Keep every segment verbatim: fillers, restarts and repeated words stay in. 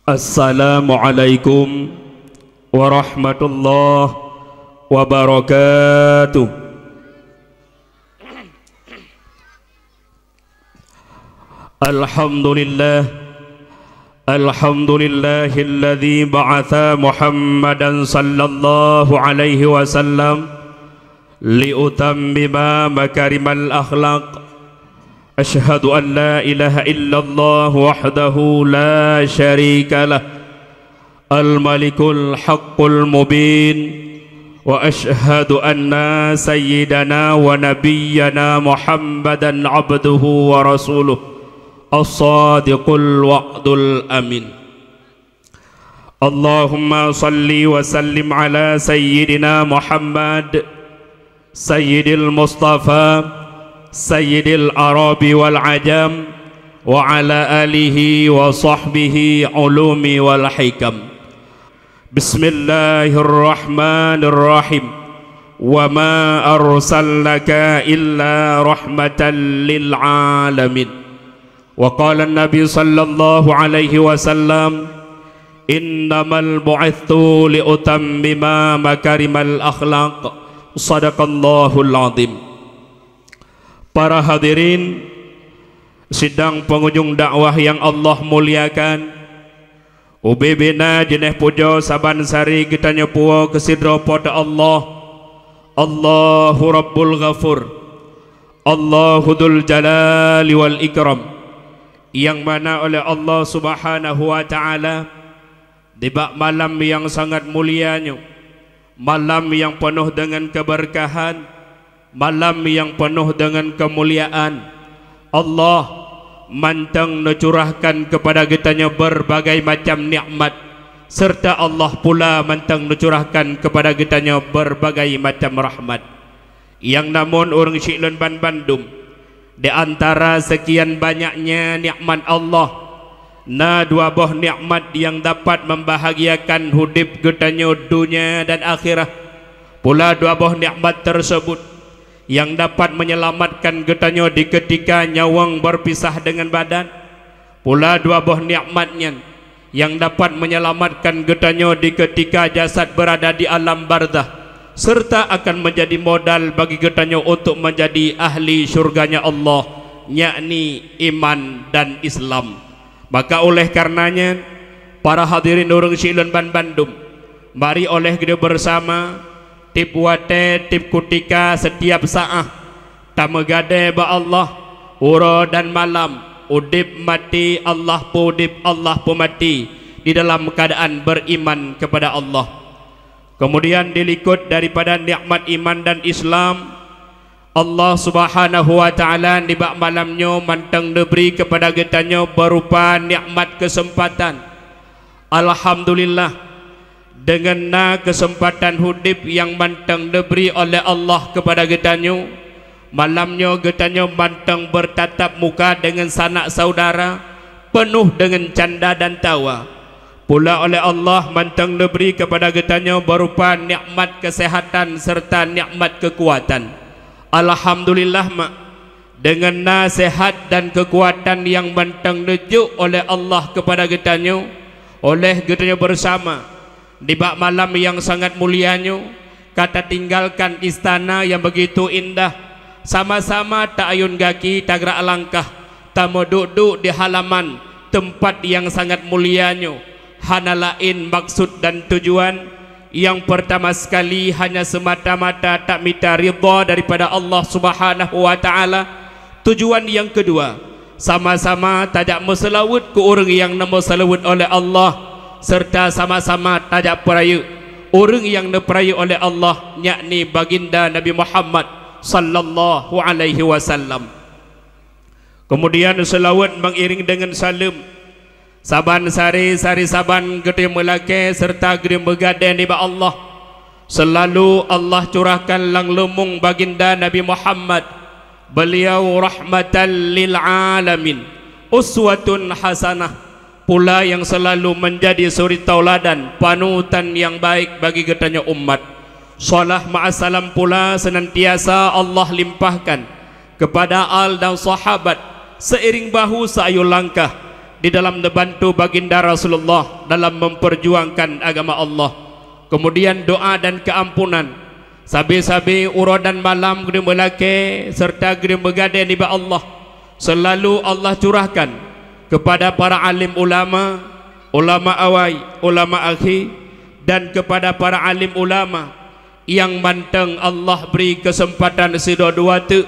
Assalamualaikum warahmatullahi wabarakatuh. Alhamdulillah. Alhamdulillahilladzi ba'atsa Muhammadan sallallahu alaihi wasallam liutammima makarimal akhlaq. Asyhadu an la ilaha illallah wahdahu la syarikalah, al-malikul haqqul mubin, wa asyhadu anna sayyidana wa nabiyyana Muhammadan abduhu wa rasuluh, as-sadiqul wa'dul amin. Allahumma salli wa sallim ala sayyidina Muhammad, sayyidil Mustafa, sayyidil Arabi wal Ajam, wa ala alihi wa sahbihi ulumi wal hikam. Bismillahirrahmanirrahim. Wa ma arsalnaka illa rahmatan lil alamin. Wa qala Nabi sallallahu alaihi wasallam, "Innamal bu'itstu liutammima makarimal akhlaq." Sadaqallahul azim. Para hadirin sidang pengunjung dakwah yang Allah muliakan, ubé bina jeuneh pujoe saban sari geutanyoe puwoe keu sidroe Po teu Allah, Allahu Rabbul Ghafur, Allahu Dzul Jalali wal Ikram, nyang mana oleh Allah Subhanahu wa Ta'ala, nibak malam nyang sangat mulia nyoe, malam nyang peunoh deungon keubeurkahan, malam nyang peunoh deungon keumuliaan, Allah mantong neucurahkan keupada geutanyoe beurbagai macam nikmat, seureuta Allah pula mantong neucurahkan keupada geutanyoe beurbagai macam rahmat. Nyang na mon ureuëng syiek lôn banbandum, di antara seukian banyaknya nikmat Allah, na dua boh nikmat nyang dapat membahagiakan udeb geutanyoe donya dan akhirat. Pula dua boh nikmat tersebut nyang dapat menyelamatkan geutanyoe di keutika nyawöng berpisah dengan badan. Pula dua boh nikmat nyan nyang dapat menyelamatkan geutanyoe di keutika jasad beurada di alam barzakh, seureuta akan meunjadi modal bagi geutanyoe untuk meunjadi ahli syurganya Allah, yakni iman dan Islam. Maka oleh kareuna nyan, para hadirin ureuëng syiek lôn banbandum, mari oleh geutanyoe beurasama, tieb watée, tieb keutika, seutiab saát, tameugadée bak Allah, uroe dan malam, udeb maté, Allah peuudeb, Allah peumaté, di dalam keuadaan beuriman keupada Allah. Keumudian dilikot daripada nikmat iman dan Islam, Allah Subhanahu wa Ta'ala nibak malam nyoe mantong neubri keupada geutanyoe beurupa nikmat keuseumpatan. Alhamdulillah, deungon na keuseumpatan udeb nyang mantong neubri oleh Allah keupada geutanyoe, malam nyoe geutanyoe mantong beurtatap muka deungon sanak saudara, peunoh deungon canda dan tawa. Pula oleh Allah mantong neubri keupada geutanyoe beurupa nikmat keuseuhatan seureuta nikmat keukuatan. Alhamdulillah, mak, deungon na seuhat dan keukuatan nyang mantong neujok oleh Allah keupada geutanyoe, oleh geutanyoe beurasama, nibak malam nyang sangat mulia nyoe, ka tatinggalkan istana nyang beugitu indah, sama-sama taayun gaki tagrak langkah, tameuduek-duek di halaman teumpat nyang sangat mulia nyoe, hana laén maksud dan tujuan, nyang peurtama seukali hanya seumata-mata tamita ridha daripada Allah Subhanahu wa Ta'ala. Tujuan nyang keudua, sama-sama tajak meuseulaweuet keu ureuëng nyang neumeuseulaweuet oleh Allah, seureuta sama-sama tajak peurayeuk ureuëng nyang neupeurayeuk oleh Allah, yakni Baginda Nabi Muhammad sallallahu alaihi wasallam. Keumudian seulaweuet meuiréng deungon saleuem, saban sari, sari saban geutanyoe meulakée seureuta geutanyoe meugadée nibak Allah. Seulalu Allah curahkan lam leumong Baginda Nabi Muhammad, beuliau rahmatan lil alamin, uswatun hasanah, pula nyang seulalu meunjadi suri tauladan, panutan nyang baik bagi geutanyoe umat. Salah ma'asalam pula seunantiasa Allah limpahkan keupada al dan sahabat, seiring bahu seuayue langkah, di dalam neubantu Baginda Rasulullah dalam memperjuangkan agama Allah. Kemudian doa dan keampunan. Sabe-sabe uroe dan malam geuneuk meulakée serta geuneuk meugadée nibak Allah. Selalu Allah curahkan kepada para alim ulama, ulama awai, ulama akhir, dan kepada para alim ulama nyang mantong Allah bri keuseumpatan sidua-dua teuk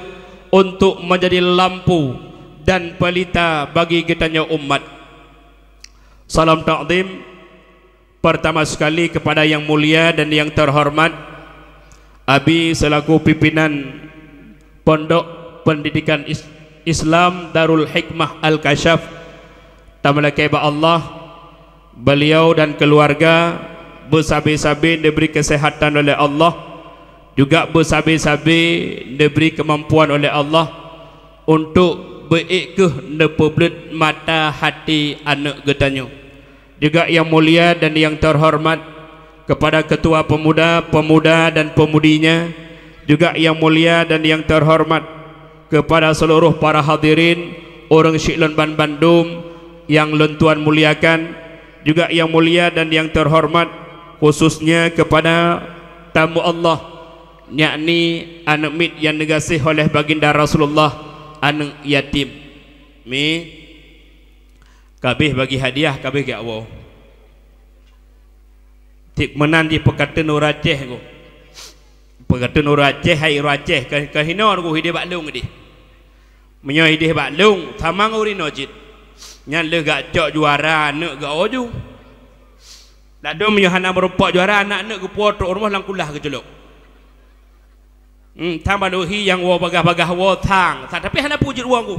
untuk meunjadi lampu dan peulita bagi geutanyoe umat. Salam takzim pertama sekali kepada yang mulia dan yang terhormat Abi selaku pimpinan Pondok Pendidikan Is-, Islam Darul Hikmah Al-Kasyaf. Tameulakée bak Allah, beliau dan keluarga beusabe-sabe dibri kesehatan oleh Allah, juga beusabe-sabe dibri kemampuan oleh Allah untuk beuék keuh neupeubleuet mata hati aneuëk geutanyoe. Juga yang mulia dan yang terhormat kepada ketua pemuda, pemuda dan pemudinya, juga yang mulia dan yang terhormat kepada seluruh para hadirin, ureuëng syiek lôn ban bandum nyang lôn tuan muliakan, juga yang mulia dan yang terhormat khususnya kepada tamu Allah, yakni aneuëk miet nyang neugaséh oleh Baginda Rasulullah, aneuëk yatim. Mi, kabéh bagi hadiah, kabéh geuwoe. Tik meunan jih peukateun ureuëng Aceh ku. Peukateun ureuëng Aceh, hai ureuëng Aceh, ka, ka hinoe ku hideh bak lông ideh. Meunyoe hideh bak lông, tamang ureuëng inoe cit. Nyan lheueh gak cok juara aneuëk geuwoe ju. Ladôm meunyoe hana meurumpok juara, aneuk-aneuk geupuwoe trok rumoh lam kulah geuculok. Hmm, tham balohi nyang woe bagah-bagah woe thang, thang, tapi hana peue jeuet woe ku.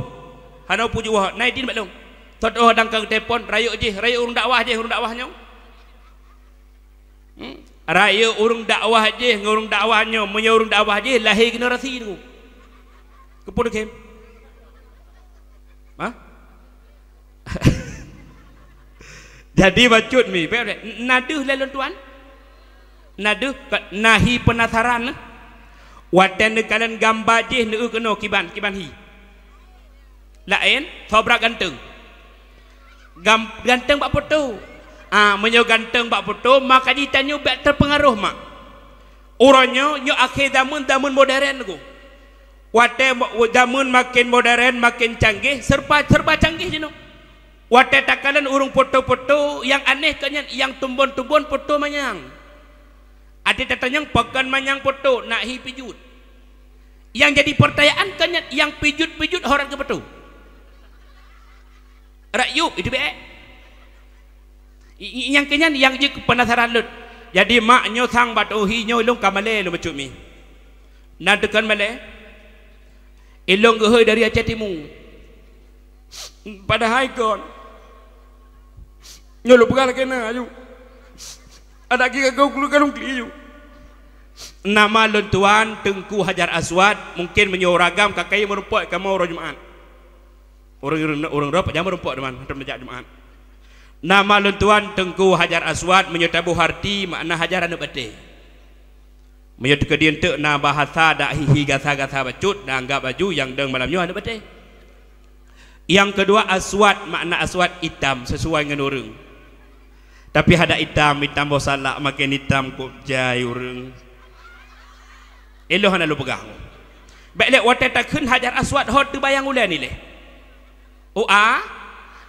Hana peue jeuet woe, na idin bak lông. Tot oh dang ka geutelepon, rayeuk jih, rayeuk ureuëng dakwah jih, ureuëng dakwah nyoe. Hmm, rayeuk ureuëng dakwah jih ngon ureuëng dakwah nyoe, meunyoe ureuëng dakwah jih lahé generasi tu. Keupeue khem? Hah? Jadi bacut mi, na deuh lé lôn tuan? Na deuh, ka, na hi peunasaran. Watée neukalon gamba jih neueu keunoe kiban, kiban hi. Laén, sobrak ganteng. Gam-, ganteng bak foto. Ah, meunyoe ganteng bak foto, maka jitanyoe bék teupeungaroh mak. Uroe nyoe, nyoe akhé zaman, zaman modern ku. Watée mo-, zaman maken modern, maken canggih, serba, serba canggih jinoe. Watée takalon ureuëng foto-foto nyang aneh keu nyan, nyang tumbon-tumbon foto manyang. Até tatanyong pakon manyang foto, nak hi pijuet. Nyang jadi peurtanyaan keu nyan, nyang pijuet-pijuet horat keu foto. Rayeuk itu bék. I, i, nyang keu nyan nyang jeuet peunasaran lôn. Jadi mak nyoe sang bak tohi nyoe lôn ka malée lôn bacut mi. Na teukon malée. Ilôn geuhôi dari Aceh Timu. Padahai kon. Nyoe lôn peugah lagée na aju. Adak ki kagau kulu kalung kli aju. Nama lôn tuan Teungku Hajar Aswad, mungkin meunyoe ureuëng agam ka kayée meurumpok kamoe uroe Jumat. Ureuëng, ureuëng, ureuëng droe pajan meurumpok teuma, hantom neujak Jumat. Nama lôn tuan Teungku Hajar Aswad, meunyoe taboh arti makna hajar aneuëk batée. Meunyoe teukeudi eunteuk na bahasa dak hihi gasa-gasa bacut, na anggab aju nyang dong malam nyoe aneuëk batée. Nyang keudua aswad, makna aswad itam sesuai ngon ureuëng. Tapi hadak itam, itam boh salak, maken itam kop jai ureuëng. Ilôn hana lôn peugah. Bék lé watée takheun Hajar Aswad hot teubayang ulée nilée. Ua,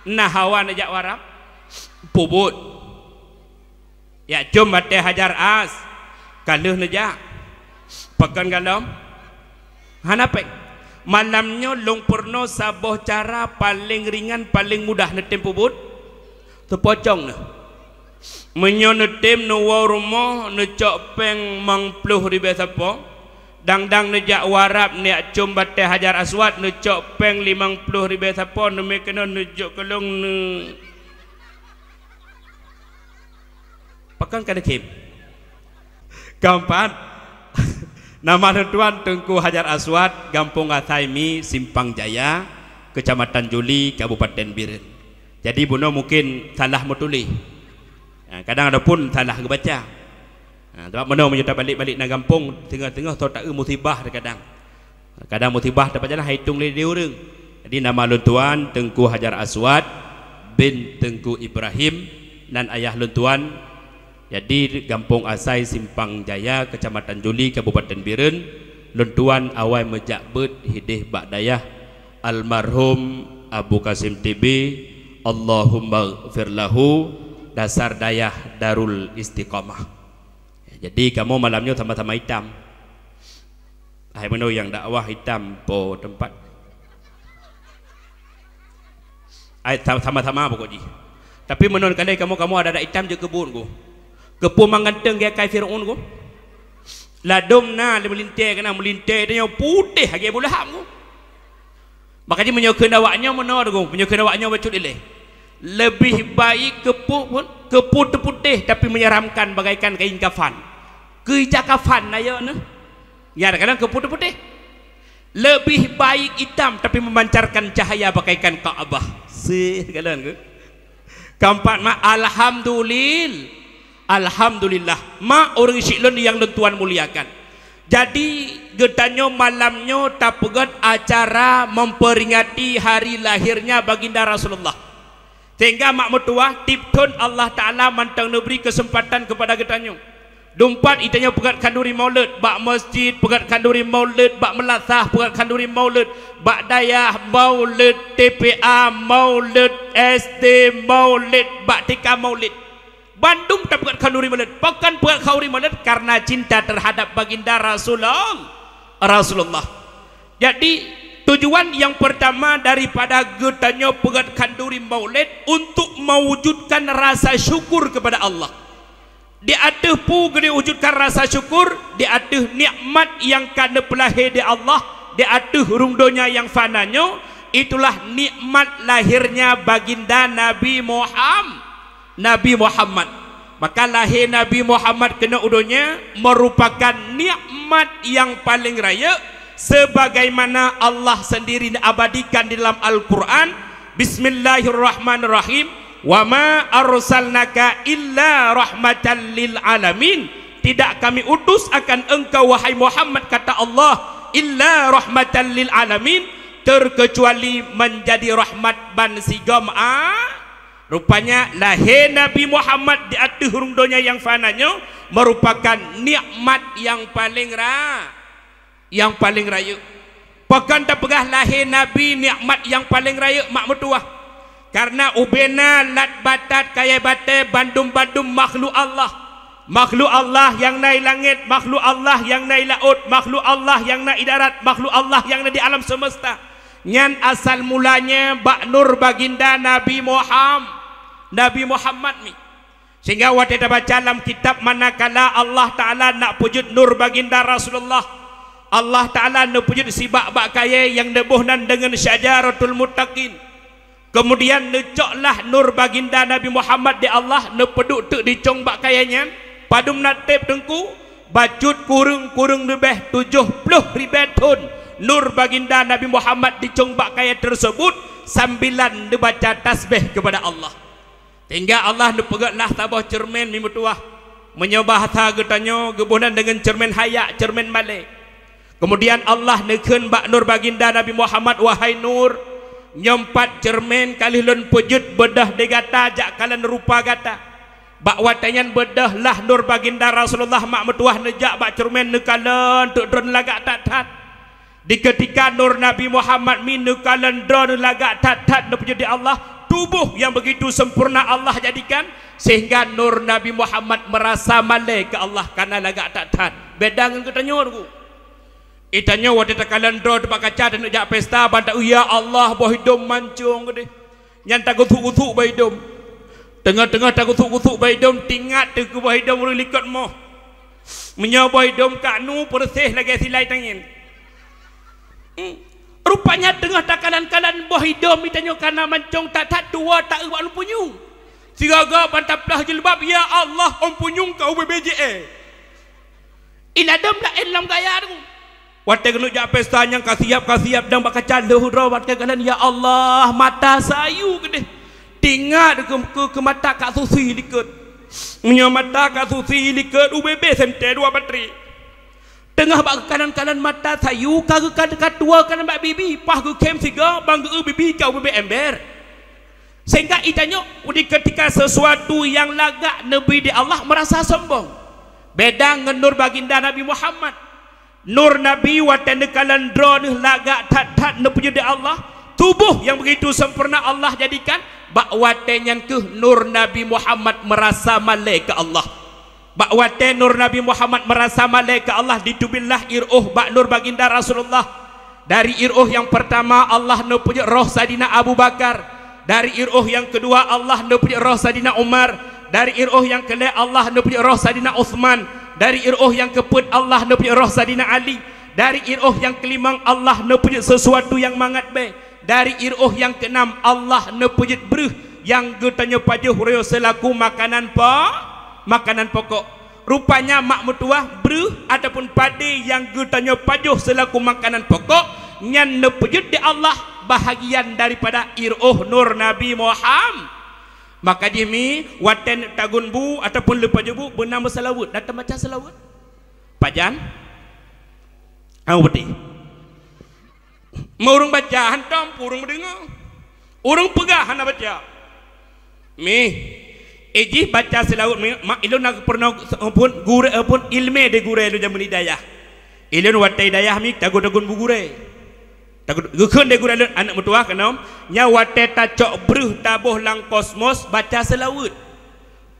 na hawa neujak u Arab, peubuet. Jak com batée Hajar As, ka lheueh neujak. Pakon galom? Hana péng. Malam nyoe lôn peurunoe saboh cara paleng ringan, paleng mudah neutem peubuet. Teupocong neuh. Meunyoe neutem neuwoe rumoh, neucok péng limong ploh ribée sapo, dang-dang neujak u Arab, neujak com batée Hajar Aswad, neucok péng limong ploh ribée sapo, neumé keunoe neujok keu lôn neu-, Pakon ka deukem? Keempat, nama lôn tuan Teungku Hajar Aswad, Gampông Asai Mi, Simpang Jaya, Kecamatan Juli, Kabupaten Bireuen. Jadi bunoe mungkin salah meutuléh. Ha, kadang ada pun salah geubaca. Ha, sabab meunoe meunyoe tabalek-balek na gampông, teungoh-teungoh soe taeu musibah teukadang. Kadang musibah tapajalan hai tueng lé di ureuëng. Jadi nama lôn tuan Teungku Hajar Aswad bin Teungku Ibrahim, nan ayah lôn tuan. Jadi, Gampông Asai, Simpang Jaya, Kecamatan Juli, Kabupaten Bireuen, lôn tuan awai meujak beuet hideh bak dayah almarhum Abu Kasim T B, Allahummaghfir lahu, dasar dayah Darul Istiqamah. Jadi, kamoe malam nyoe sama-sama itam. Hai meunoe nyang dakwah itam po teumpat. Ai, sa-, sama-sama pokok jih. Tapi meunoe keunan kamoe, kamoe adak-adak itam jeuet keu buet ku. Keupeue manganteung geukai Firaun ku? Ladôm na lé meulintèe keunan, meulintèe tanyoe putéh lagèe Abu Lahab ku. Maka jih meunyoe kheun awak nyoe meunoe ku, meunyoe kheun awak nyoe bacut ilèe. Leubeh baik keupeue pun, keupeue teuputéh tapi menyeramkan bagaikan kain kafan. Keu ija kafan na yo neuh. Ya, kadang keupeue teuputéh. Leubeh baik itam tapi memancarkan cahaya bagaikan Ka'bah. Sih, kalon ke? Keempat, mak, alhamdulil-, alhamdulillah. Mak, ureueng syiek lôn nyang lôn tuan muliakan. Jadi, geutanyoe malam nyoe tapeugöt acara memperingati hari lahirnya Baginda Rasulullah. Sehingga mak meutuwah, tiep thon Allah Taala mantong neubri keuseumpatan keupada geutanyoe. Dumpat itanyoe peugöt khanduri maulud, bak meuseujid peugöt khanduri maulud, bak meulasah peugöt khanduri maulud, bak dayah maulud, T P A maulud, S D maulud, bak T K maulud. Bandum tapeugöt khanduri maulud. Pakon peugöt khanduri maulud? Karena cinta terhadap Baginda Rasulul-, Rasulullah. Jadi, tujuan nyang peurtama daripada geutanyoe peugöt khanduri maulud untuk mewujudkan rasa syukur kepada Allah. Di ateueh peue geutanyoe wujudkan rasa syukur? Di ateueh nikmat nyang ka neupeulahé di Allah, di ateueh rhueng donya nyang fana nyoe, itulah nikmat lahirnya Baginda Nabi Muham-, Nabi Muhammad. Maka lahé Nabi Muhammad keunoe u donya meurupakan nikmat nyang paleng rayeuk, sebagaimana Allah sendiri abadikan di dalam Al-Quran, "Bismillahirrahmanirrahim, wa ma arsalnaka illa rahmatan lil alamin." Tidak Kami utus akan engkau, wahai Muhammad, kata Allah, "illa rahmatan lil alamin," terkecuali menjadi rahmat ban sigom a-, Rupanya, lahé Nabi Muhammad di ateueh rhueng donya nyang fana nyoe meurupakan nikmat nyang paleng ra-, nyang paleng rayeuk. Pakon tapeugah lahé Nabi nikmat nyang paleng rayeuk, mak meutuwah? Kareuna ubena lat batat kayée batée bandum-bandum makhluk Allah. Makhluk Allah nyang na i langét, makhluk Allah nyang na i laôt, makhluk Allah nyang na i darat, makhluk Allah nyang na di alam seumeusta. Nyan asal mulanya bak nur baginda Nabi Muham-, Nabi Muhammad mi. Sehingga watée tabaca lam kitab, manakala Allah Taala nak peujeuet nur baginda Rasulullah, Allah Taala neupeujeuet sibak bak kayée nyang neuboh nan deungon Syajaratul Muttaqin. Keumudian neucoklah nur baginda Nabi Muhammad di Allah, neupeuduek teuk dicong bak kayée nyan. Padum na teb teungku, bacut kureueng-kureueng leubeh tujoh ploh ribée thon nur baginda Nabi Muhammad dicong bak kayée teuseubut, sambilan neubaca tasbeh keupada Allah. Sehingga Allah neupeugét lah saboh ceureumen mi meutuwah. Meunyoe bahasa geutanyoe geuboh nan deungon ceureumen hayak, ceureumen malée. Keumudian Allah neukheun bak nur baginda Nabi Muhammad, "Wahai nur, nyoe pat ceureumen ka lheueh lôn peujeuet beudôh di gata jak kalon rupa gata." Bak watée nyan beudôh lah nur baginda Rasulullah mak meutuwah neujak bak ceureumen neukalon teuk droe lagak that-that. Dikeutika nur Nabi Muhammad mi neukalon droe lagak that-that neupeujeuet di Allah, tuboh nyang beugitu sempurna Allah jadikan, sehingga nur Nabi Muhammad meurasa malée keu Allah kana lagak that-that. Beda ngon geutanyoe, teungku. Itanyoe watée takalon droe teuh bak kaca taneuk jak pesta, ban ta-, "Ya Allah, boh idom mancong keudeh." Nyan tagusuk-gusuk boh idom. Teungoh-teungoh tagusuk-gusuk boh idom, tingat teuh keu boh idom ureuëng likot moh. Meunyoe boh idom ka nu, peureuseh lagée silai tangieng. Hmm. Rupanya teungoh takalon-kalon boh idom itanyoe kana mancong that-that, tuwoe taeu bak ureuëng punyueng. Sigoe-goe ban taploh jilbab, "Ya Allah, ureuëng punyueng ka ubé-bé jiéh." Iladom laén lam gaya tu. Watée keuneuk jak pesta nyang ka siab, ka siab dan bak kaca lheueh droe watée kalon, "Ya Allah, mata sayu keudeh." Tingat keu, keu, keu mata ka susi likot. Meunyoe mata ka susi likot, ubé-bé sentée dua batri. Teungoh bak geukalon-kalon mata sayu, ka geukalon ka tuwoe kalon bak bibi, paih geukhém sigoe, ban geu-eu bibi ka ubé-bé ember. Sehingga itanyoe di ketika sesuatu nyang lagak neubri di Allah merasa sombong. Beda ngon nur baginda Nabi Muhammad. Nur Nabi watée neukalon droeneuh lagak that-that neupeujeuet di Allah, tuboh nyang begitu sempurna Allah jadikan, bak watée nyan kheueh nur Nabi Muhammad merasa malée keu Allah. Bak watée nur Nabi Muhammad merasa malée keu Allah, diteubiet lah iroh bak nur baginda Rasulullah. Dari iroh nyang pertama Allah neupeujeuet roh Saidina Abu Bakar. Dari iroh nyang keudua Allah neupeujeuet roh Saidina Umar. Dari iroh nyang keulhée Allah neupeujeuet roh Saidina Utsman. Dari iroh nyang keupeuet Allah neupeujeuet roh Saidina Ali. Dari iroh nyang keulimong Allah neupeujeuet sesuatu nyang mangat bée. Dari iroh nyang keunam Allah neupeujeuet breuh nyang geutanyoe pajoh roh nyoe seulaku makanan po-, makanan pokok. Rupanya mak meutuwah breuh ataupun padé nyang geutanyoe pajoh seulaku makanan pokok nyan neupeujeuet di Allah bahagian daripada iroh nur Nabi Muhammad. Maka jih mi watée tagun bu ataupun leupajoh bu beuna meuseulaweuet dan teubaca seulaweuet. Pajan? Hana beutôi. Meu ureuëng baca hantom, ureuëng meudeungoe. Ureuëng peugah hana baca. Mih, ijih baca seulaweuet mi, mak ilôn na peurunoe phon gurée, phon iéleumé di gurée lôn jameun di dayah. Ilôn watée dayah mi tagun-tagun bu gurée. Tagun, geukheun di gurée lôn aneuëk meutuwah keunoe, nyan watée tacok breuh taboh lam kosmos baca seulaweuet.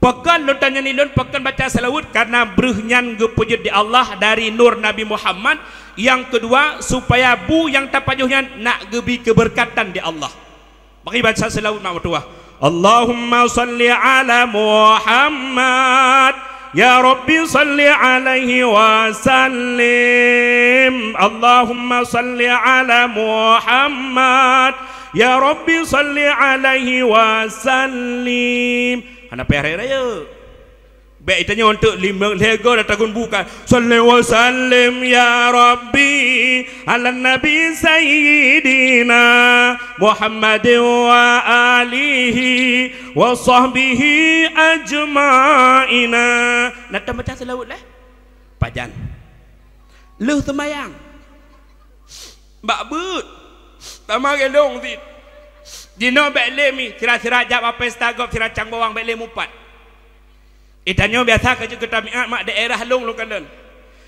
Pakon lôn tanyong ilôn pakon baca seulaweuet? Karena breuh nyan geupeujeuet di Allah dari nur Nabi Muhammad. Nyang keudua, supaya bu nyang tapajoh nyan nak geubi keubeureukatan di Allah. Mari baca seulaweuet mak meutuwah. Allahumma salli ala Muhammad, ya Rabbi salli alaihi wa sallim. Allahumma salli ala Muhammad, ya Rabbi salli alaihi wa sallim. Hana payah rayeuk-rayeuk. Bék itanyoe eunteuk limong lhée goe tagun bu ka, "Shalli wa sallim ya Rabbi ala Nabi Sayyidina Muhammadin wa alihi wa sahbihi ajma'ina." Na tabaca seulaweuet lé? Pajan. Lheueh seumayang. Bak beuet. Tamah geulong cit. Jinoe bék lé mi, sira-sira jak bak pesta gob, sira cang bawang bék lé mupat. Itanyoe biasa ka jeuet keu tabiat mak daerah lôn, lôn kalon.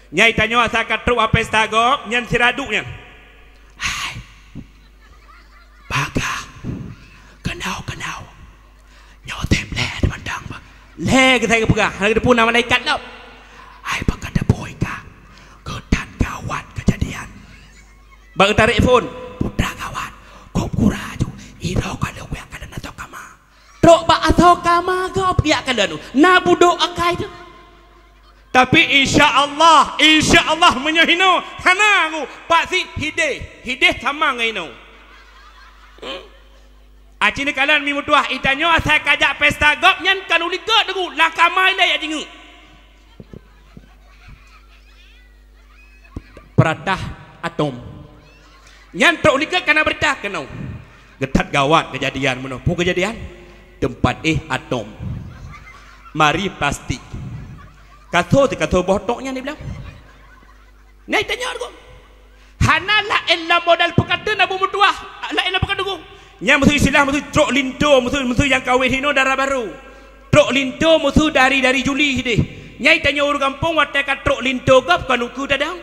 Nyan itanyoe asai ka trok bak pesta gob, nyan sira duek nyan. Hai. Bagah. Keunau, keunau. Nyoe tem lhée teumantong bah. Lhée geutai geupeugah, hana geuteupeue na malaikat lom. Hai, bak ka teupeue ka. Keu that gawat keujadian. Bak geutarek phon, putra gawat. Kop gura aju. Iroh ka lheueh kuyak kalon asoe kama. Trok bak asoe kama gob kuyak kalon. Na budok akai teuh. Tapi insya Allah, insya Allah meunyoe hinoe hana ngu, pasti hideh, hideh sama ngon hinoe. Hmm. Aci neukalon mi meutuah, itanyoe asai ka jak pesta gob nyan ka lheueh likot deungon lam kama ilée jak jingeuk. Peurintah atom. Nyan trok likot kana beurita keunoe. Geuthat gawat keujadian meunoe. Peue keujadian? Teumpat éh atom. Mari plastik. Kasoe teuh kasoe boh tok nyan di blang. Nyan itanyoe deungon. Hana laén lam modal peukateun Abu meutuah, laén lam peukateun deungon. Nyan meusu istilah meusu trok linto, meusu, meusu nyang kawén hinoe dara barô. Trok linto meusu dari, dari Juli sideh. Nyan itanyoe ureuëng gampông watée ka trok linto gob ka nukeue tadong.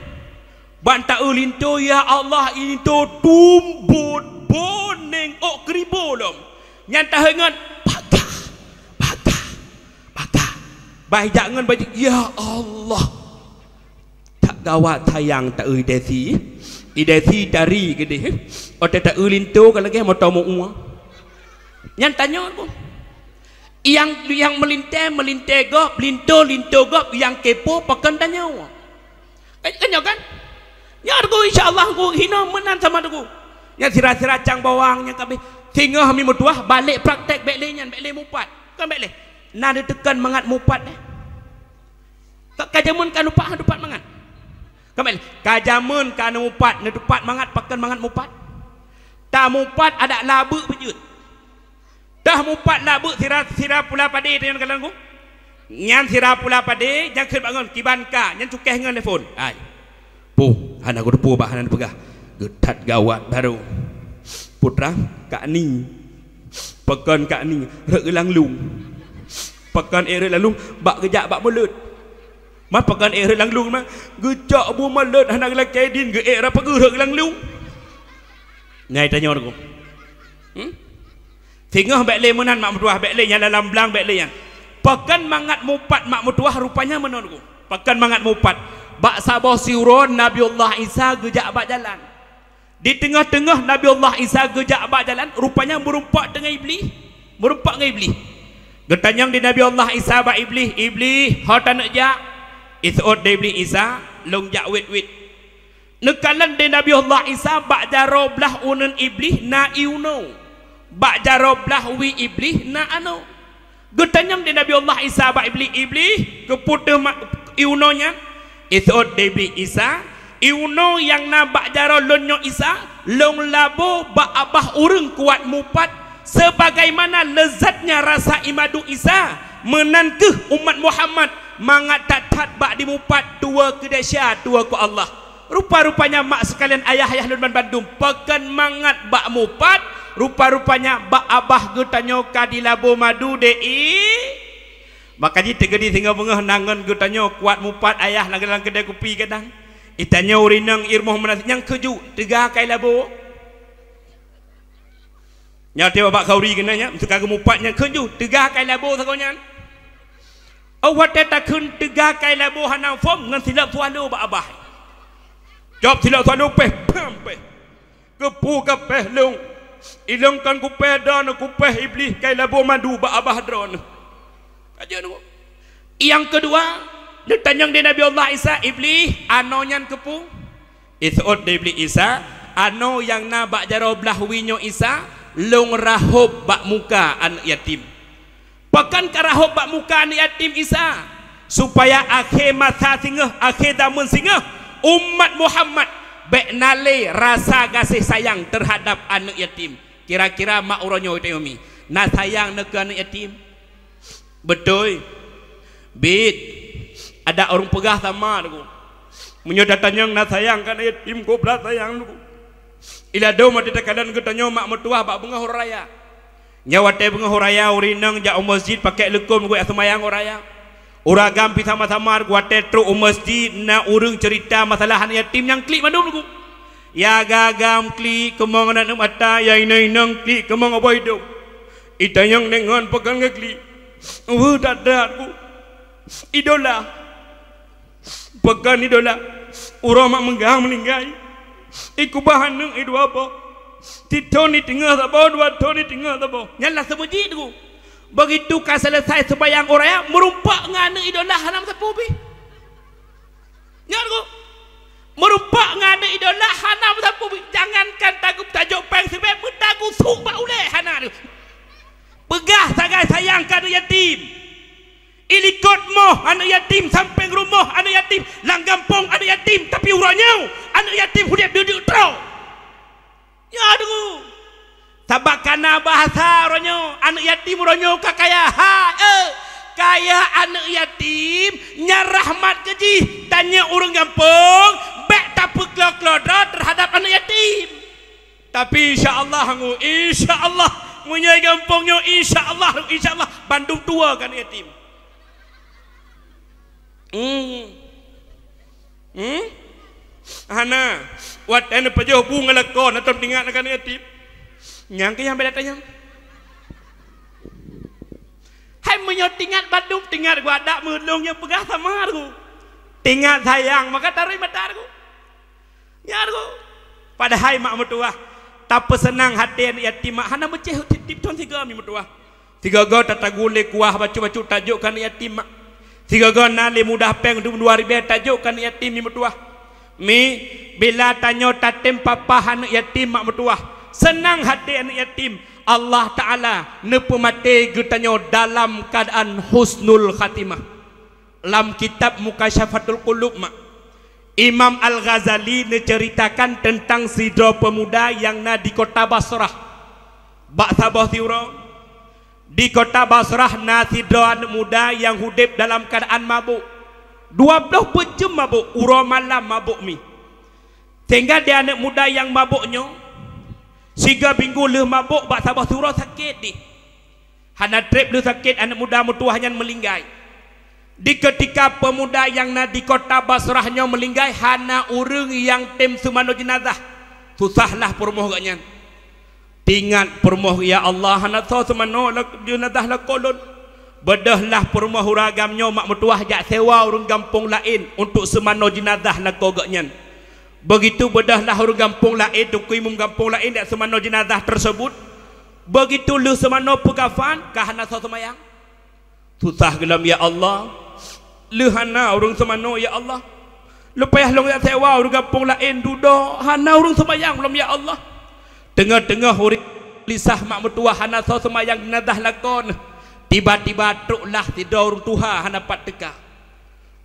Ban taeu linto, ya Allah, linto tumbot boneng ôk keuribo lom. Nyan taheungon, bagah, bagah, bagah. Bah ijak ngon bajik, ya Allah. That gawat sayang taeu idesi. Idesi tari keudeh. Watée taeu linto ka lagée moto meu-ue. Nyan tanyoe pun. Nyang, nyang meulintée, meulintée gob, linto, linto gob, nyang kepo pakon tanyoe. Kan, kan nyoe kan? Nyoe teungku, insya Allah teungku, hinoe meunan sama teungku. Nyang sira-sira cang bawang nyang kabeh. Singoh mi meutuah balek praktek bék lé nyan, bék lé mupat. Kan bék lé. Na neuteukon mangat mupat deh. Ka, ka jameun ka neupat, neutupat mangat. Ka bék lé. Ka jameun ka neupat, neutupat mangat, pakon mangat mupat. Tamupat adak labeuk beujeuet. Teuh mupat labeuk sira, sira pula padé teuh nyan kalon ku. Nyan sira pula padé nyang kheun bak ngon kiban ka, nyan cukéh ngon lé phon. Ai. Puh, hana geuteupeue bah hana neupeugah. Geuthat gawat barô. Putra, Kak Ni. Pakon kak ni rhot geulang lung. Pakon ék rhot lam lung, bak geujak bak mulod. Man pakon ék rhot lam lung man, geucok bu mulod hana geulakée idin, geuék rot pageue rhot geulang lung. Nyan tanyoe Teungku. Hmm? Singoh bék lé meunan mak meutuwah, bék lé nyan lam blang, bék lé nyan. Pakon mangat mupat mak meutuwah rupanya meunan Teungku. Pakon mangat mupat. Bak saboh siuroe Nabiullah Isa geujak bak jalan. Di teungoh-teungoh Nabiullah Isa geujak bak jalan, rupanya meurumpok teungoh Iblih. Meurumpok ngon Iblih. Geutanyong di Nabiullah Isa bak Iblih, "Iblih, ho taneuk jak?" Iseuôt di Iblih Isa, "Lôn jak wét-wét." Neukalon di Nabiullah Isa bak jaroe blah uneuen Iblih na ié unoe. Bak jaroe blah wie Iblih na anoe. Geutanyong di Nabiullah Isa bak Iblih, "Iblih, keupeue teuh ma-, ié unoe nyan?" Iseuôt di Iblih Isa, "Ié unoe nyang na bak jaroe lôn nyoe Isa, lôn labo bak babah ureuëng kuat mupat, sebagaimana leuzatnya rasa ié madu Isa, meunan kheueh umat Muhammad mangat that-that bak dimupat tuwoe keu desya, tuwoe keu Allah." Rupa-rupanya mak sekalian, ayah-ayah lôn banmandum, pakon mangat bak mupat, rupa-rupanya bak babah geutanyoe ka dilabo madu deh i. Maka jih teukeudi singoh beungoh na ngon geutanyoe kuat mupat ayah lagée lam keudée kupi kadang. Itanyoe ureuëng inong ié rumoh meunan nyang keuju teuga ka ilabo. Nyoe watée babah khauri keunan nyan, meusuka geumupat nyang kheun ju, teuga ka ilabo sagoe nyan. Oh watée takheun teuga ka ilabo hana phom ngon silop swallow bak babah. Cop silop swallow péh, pam péh. Keupeue ka péh lôn? Ilôn kon kupéh droeneuh, kupéh Iblih ka ilabo madu bak babah droeneuh. Ka jeuet Teungku. Nyang keudua, neutanyong di Nabi Allah Isa, "Iblih, anoe nyan keupeue?" Iseuôt di Iblih Isa, "Anoe nyang na bak jaroe blah wie nyoe Isa, lôn rahôb bak muka aneuëk yatim." "Pakon karahôb bak muka aneuëk yatim Isa?" "Supaya akhé masa singoh, akhé zameun singoh, umat Muhammad bék na lé rasa gaséh sayang teuhadab aneuëk yatim." Kira-kira mak uroe nyoe teuh mi na sayang neuh keu aneuëk yatim? Beutôi. Bit. Adak ureuëng peugah sama Teungku. Meunyoe tatanyong na sayang keu aneuëk yatim, kobra sayang Teungku. Iladom watée takalon geutanyoe mak meutuwah bak beungoh uroe raya. Nyoe watée beungoh uroe raya ureuëng inong jak u meuseujid pakèk leukom geuh seumayang uroe raya. Ureuëng agam pih sama-sama watée trok u meuseujid na ureuëng ceurita masalah aneuëk yatim nyang klik mandum Teungku. Ya agam-agam klik keumong aneuëk mata, ya inong-inong klik keumong saboh idong. Itanyong deungon pakon geuklik. Weueh that-that Teungku. Idola. Pakon idola. Uroe mak meugang meuninggai. Ikubah aneuëk idua boh. Sithon iteungoh saboh, dua thon iteungoh saboh. Nyan lah seumeujid Teungku. Begitu ka seuleusai seumayang uroe raya, meurumpok ngon aneuëk idola hana meusapeue pih. Nyan Teungku. Meurumpok ngon aneuëk idola hana meusapeue pih. Jangankan tagu-, tajok péng sibée, meutagu su bak ulée hana Teungku. Peugah sagai sayang keu aneuëk yatim. Ilikot moh aneuëk yatim, sampéng rumoh aneuëk yatim, lam gampông aneuëk yatim, tapi uroe nyoe aneuëk yatim udeb duek-duek troe. Ya Teungku. Sabab kana bahasa uroe nyoe, aneuëk yatim uroe nyoe ka kaya. Ha, eh, kaya aneuëk yatim, nyan rahmat keu jih. Tanyoe ureuëng gampông, bék tapeuklo-klo droe teuhadab aneuëk yatim. Tapi insya Allah Teungku, insya Allah, meunyoe gampông nyoe, insya Allah, insya Allah, bandum tuwoe keu aneuëk yatim. Hmm. Hmm? Hana. Watée neupajoh bu ngon lakoe, na tom teuingat keu aneuëk yatim. Nyang keu nyang beda tanyong. Hai meunyoe teuingat bandum, teuingat geuh adak meulong nyang peugah sama Teungku. Teuingat sayang, maka taroi mata Teungku. Nyan Teungku. Padahai mak meutuwah, tapeuseunang até aneuëk yatim mak, hana meucéh tiep-tiep thon sigoe mi meutuwah. Sigoe-goe tatagun lé kuah bacut-bacut tajok keu aneuëk yatim mak. Sigoe-goe na lé mudah péng dum dua ribée tajok keu aneuëk yatim mi meutuwah. Mi, bila tanyoe tatem papah aneuëk yatim mak meutuwah, seunang até aneuëk yatim, Allah Taala neupeumaté geutanyoe dalam keuadaan husnul khatimah. Lam kitab Mukasyafatul Qulub mak, Imam Al-Ghazali neuceuritakan teuntang sidroe peumuda nyang na di kota Basrah. Bak saboh siuroe, di kota Basrah na sidroe aneuëk muda nyang udeb dalam keuadaan mabök. Dua ploh peuet jeuem mabök, uroe malam mabök mi. Sehingga di aneuëk muda nyang mabök nyoe, siga binggôh lheueh mabök bak saboh siuroe sakét dih. Hana treb lheueh sakét aneuk muda meutuwah nyan meulinggai. Di keutika peumuda nyang na di kota Basrah nyoe meulinggai, hana ureuëng nyang tem seumanoe jeunazah. Susahlah peurumoh geuh nyan. Teuingat peurumoh, "Ya Allah, hana soe seumanoe lak-, jeunazah lakoe lôn." Beudôhlah peurumoh ureuëng agam nyoe mak meutuwah jak sewa ureuëng gampông laén untuk seumanoe jeunazah lakoe geuh nyan. Begitu beudôhlah ureuëng gampông laén, teungku imum gampông laén jak seumanoe jeunazah tersebut. Begitu lheueh seumanoe peukafan, ka hana soe seumayang. Susah gohlom, "Ya Allah, lheueh hana ureuëng seumanoe, ya Allah. Lôn payah lôn jak sewa ureuëng gampông laén dudoe, hana ureuëng seumayang lom, ya Allah." Teungoh-teungoh ureuëng lisah mak meutuwah hana soe seumayang jeunazah lakoe, tiba-tiba troklah sidroe ureuëng tuha hana pat teuka.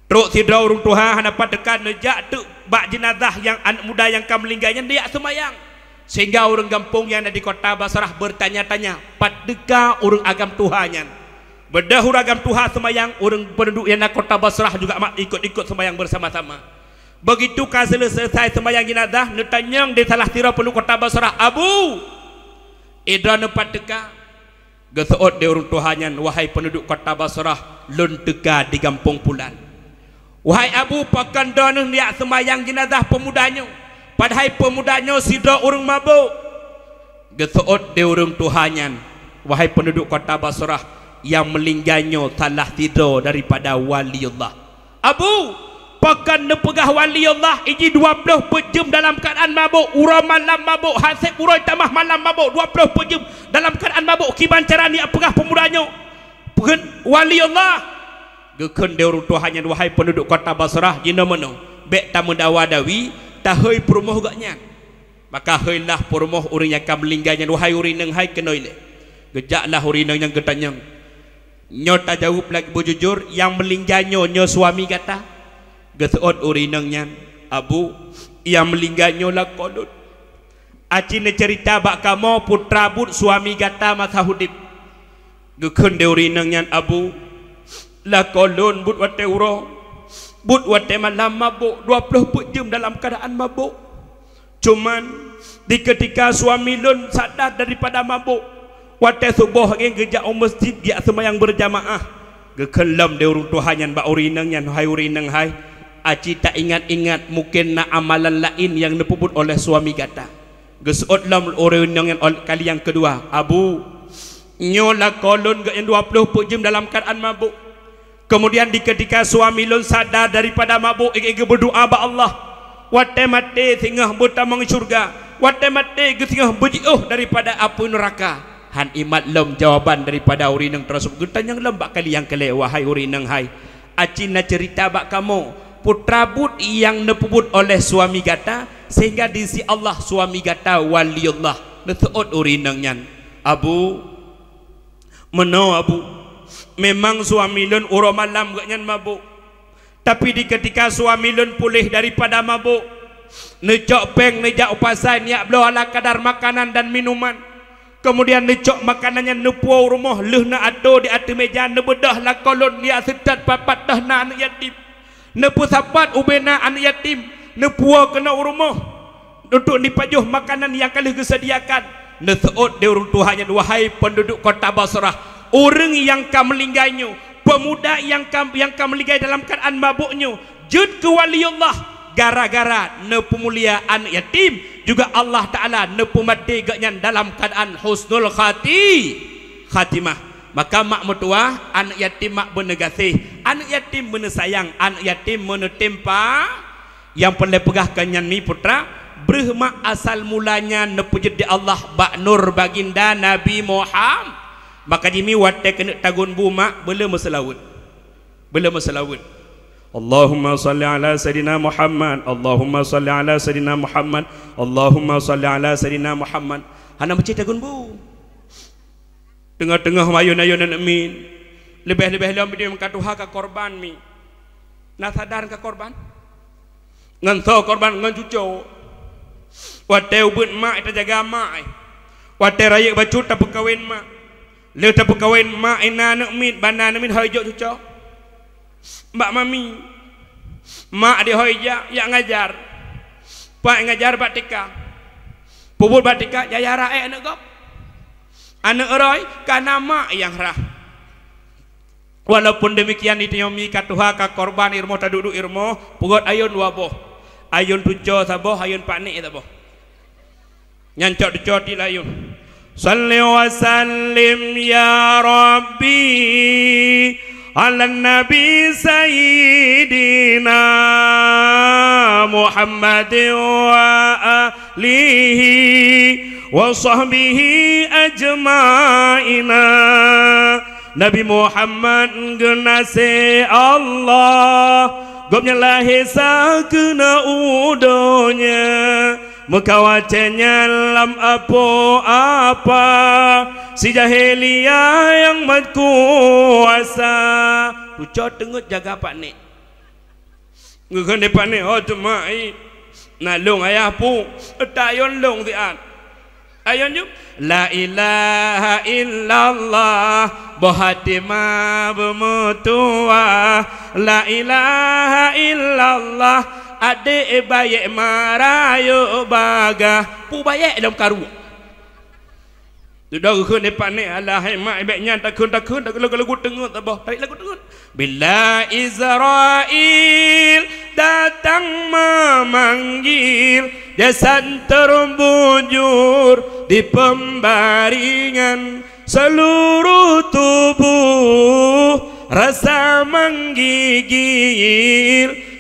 Trok sidroe ureuëng tuha hana pat teuka, neujak teuk bak jeunazah nyang aneuk muda nyang ka meulinggai nyan neujak seumayang. Sehingga ureuëng gampông nyang na di kota Basrah beutanya-tanya, "Pat teuka ureuëng agam tuha nyan?" Beudôh ureuëng agam tuha seumayang, ureuëng peunduduek nyang na kota Basrah juga mak ikot-ikot seumayang beusama-sama. Begitu ka seuleusoe seumayang jeunazah, neutanyong di salah sidroe peunduduek kota Basrah, "Abu, droeneuh pat teuka?" Geuseuôt di ureuëng tuha nyan, "Wahai peunduduek kota Basrah, lôn teuka di gampông pulan." "Wahai Abu, pakon droeneuh neujak seumayang jeunazah peumuda nyoe, padahai peumuda nyoe sidroe ureuëng mabök?" Geuseuôt di ureuëng tuha nyan, "Wahai peunduduek kota Basrah, nyang meulinggai nyoe salah sidroe daripada waliullah." "Abu, pakon neupeugah waliullah iji dua ploh peuet jeuem dalam keuadaan mabök, uroe malam mabök, haseb uroe tamah malam mabök, dua ploh peuet jeuem dalam keuadaan mabök, kiban cara neujak peugah peumuda nyoe peukheun waliullah?" Geukheun di ureuëng tuha nyan, "Wahai peunduduek kota Basrah, jinoe meunoe, bék tameudawa-dawi, tahôi peurumoh geuh nyan." Maka hôi lah peurumoh ureuëng nyang ka meulinggai nyan, "Wahai ureuëng inong hai, keunoe ilée." Geujaklah ureuëng inong nyan geutanyong, "Nyoe tajaweueb lagée beujujur, nyang meulinggai nyoe, nyoe suami gata?" Geuseuôt ureuëng inong nyan, "Abu, nyang meulinggai nyoe lakoe lôn. Aci neuceurita bak kamoe peue teuma buet suami gata masa udeb." Geukheun di ureuëng inong nyan, "Abu, lakoe lôn buet watée uroe, buet watée malam mabök, dua ploh peuet jeuem dalam keuadaan mabök. Cuman, di keutika suami lôn sadar daripada mabök, watée suboh lagée geujak u meuseujid geujak seumayang beurjamaah." Geukheun lom di ureuëng tuha nyan bak ureuëng inong nyan, "Hai ureuëng inong hai, aci taingat-ingat, mungken na amalan laén nyang neupeubuet oleh suami gata." Geuseuôt lom ureuëng inong nyan ol-, kali nyang keudua, "Abu, nyoe lakoe lôn geuh nyang dua ploh peuet jeuem dalam keuadaan mabök. Keumudian di keutika suami lôn sadar daripada mabök, geuh-, geuh beudua bak Allah, watée maté singoh beutamong syeuruga, watée maté geuh singoh beujiôh daripada apui neuraka." Hán imat lom jawaban daripada ureuëng inong tersebut. Geutanyong lom bak kali nyang keulhée, "Wahai ureuëng inong hai, aci na ceurita bak kamoe peue teuma buet nyang neupeubuet oleh suami gata sehingga di sisi Allah suami gata waliullah?" Neuseuôt ureuëng inong nyan, "Abu, meunoe Abu, memang suami lôn uroe malam geuh nyan mabök. Tapi di keutika suami lôn puléh daripada mabök, neucok péng neujak u pasai neujak bloe ala kadar makanan dan minuman. Keumudian neucok makanan nyan neupuwoe u rumoh, lheueh neuatoe di ateueh meja, neubeudôh lakoe lôn neujak seutôt pat-pat teuh na aneuëk yatim. Neupeusapat ubena aneuëk yatim, neupuwoe keunoe u rumoh untuk neupajoh makanan nyang ka lheueh geuseudiakan." Neuseuôt di ureuëng tuha nyan, "Wahai peunduduek kota Basrah, ureuëng nyang ka meulinggai nyoe, peumuda nyang ka, nyang ka meulinggai dalam keuadaan mabök nyoe, jeuet keu waliullah gara-gara neupeumulia aneuëk yatim, juga Allah Taala neupeumaté geuh nyan dalam keuadaan husnul khati-, khatimah." Maka mak meutuwah, aneuëk yatim mak beuneugaséh, aneuëk yatim beuneusayang, aneuëk yatim beuneutimpa. Nyang peureulée peugah keu nyan mi putra, breuh mak asal mula nyan neupeujeuet di Allah bak nur baginda Nabi Muham-, maka jih mi watée keuneuk tagun bu mak, beu le meuseulaweuet. Beu le meuseulaweuet. Allahumma shalli ala sayidina Muhammad, Allahumma shalli ala sayidina Muhammad, Allahumma shalli ala sayidina Muhammad. Hana meucit tagun bu. Teungoh-teungoh mayôn-ayôn aneuëk miet. Leubeh-leubeh lom bideueng ka tuha ka korban mi. Na sadar ka korban? Ngon soe korban? Ngon cucoe. Watée ubeuet mak, tajaga mak. Watée rayeuk bacut tapeukawen mak. Lheueh tapeukawen mak, na aneuëk miet, banda aneuëk miet hôi jok cucoe. Bak mami, mak dihôi jak, jak ngajar. Pat ngajar bak tika. Peubuet bak tika, jaya raék aneuëk gob. Aneuk roe ka na mak nyang rhah. Walaupun demikian, di tanyoe mi ka tuha, ka korban, irumoh taduek-duek irumoh, peugöt ayôn dua boh. Ayôn tuco saboh, ayôn paknek saboh. Nyan cok teuco tiep lam ayôn. Shalli wa sallim ya Rabbi ala Nabi Sayyidina Muhammad wa alihi wa sahbihi ajmaina. Nabi Muhammad geunaséh Allah, gobnyan lahé sa keunoe u donya. Meukawa cényan lam apo apa, si jahiliyah nyang mat kuasa. Tuco teungeut jaga paknek. Geukheun di paknek, "Oh, teuma, i, na lôn ayah pu, ta ayôn lôn siat." Ayôn ju, "La ilaha illallah, boh até ma beumeutuwah. La ilaha illallah, adék bayék ma rayeuk bagah." Pu bayék lom karu. Dudoe geukheun di paknek, "Alah, hai mak, bèk nyan takheun-takheun, takheun lagu-lagu teungeut saboh, tarék lagu teungeut." Bila Israel datang memanggil, jasad terbujur di pembaringan, seluruh tubuh rasa menggigil,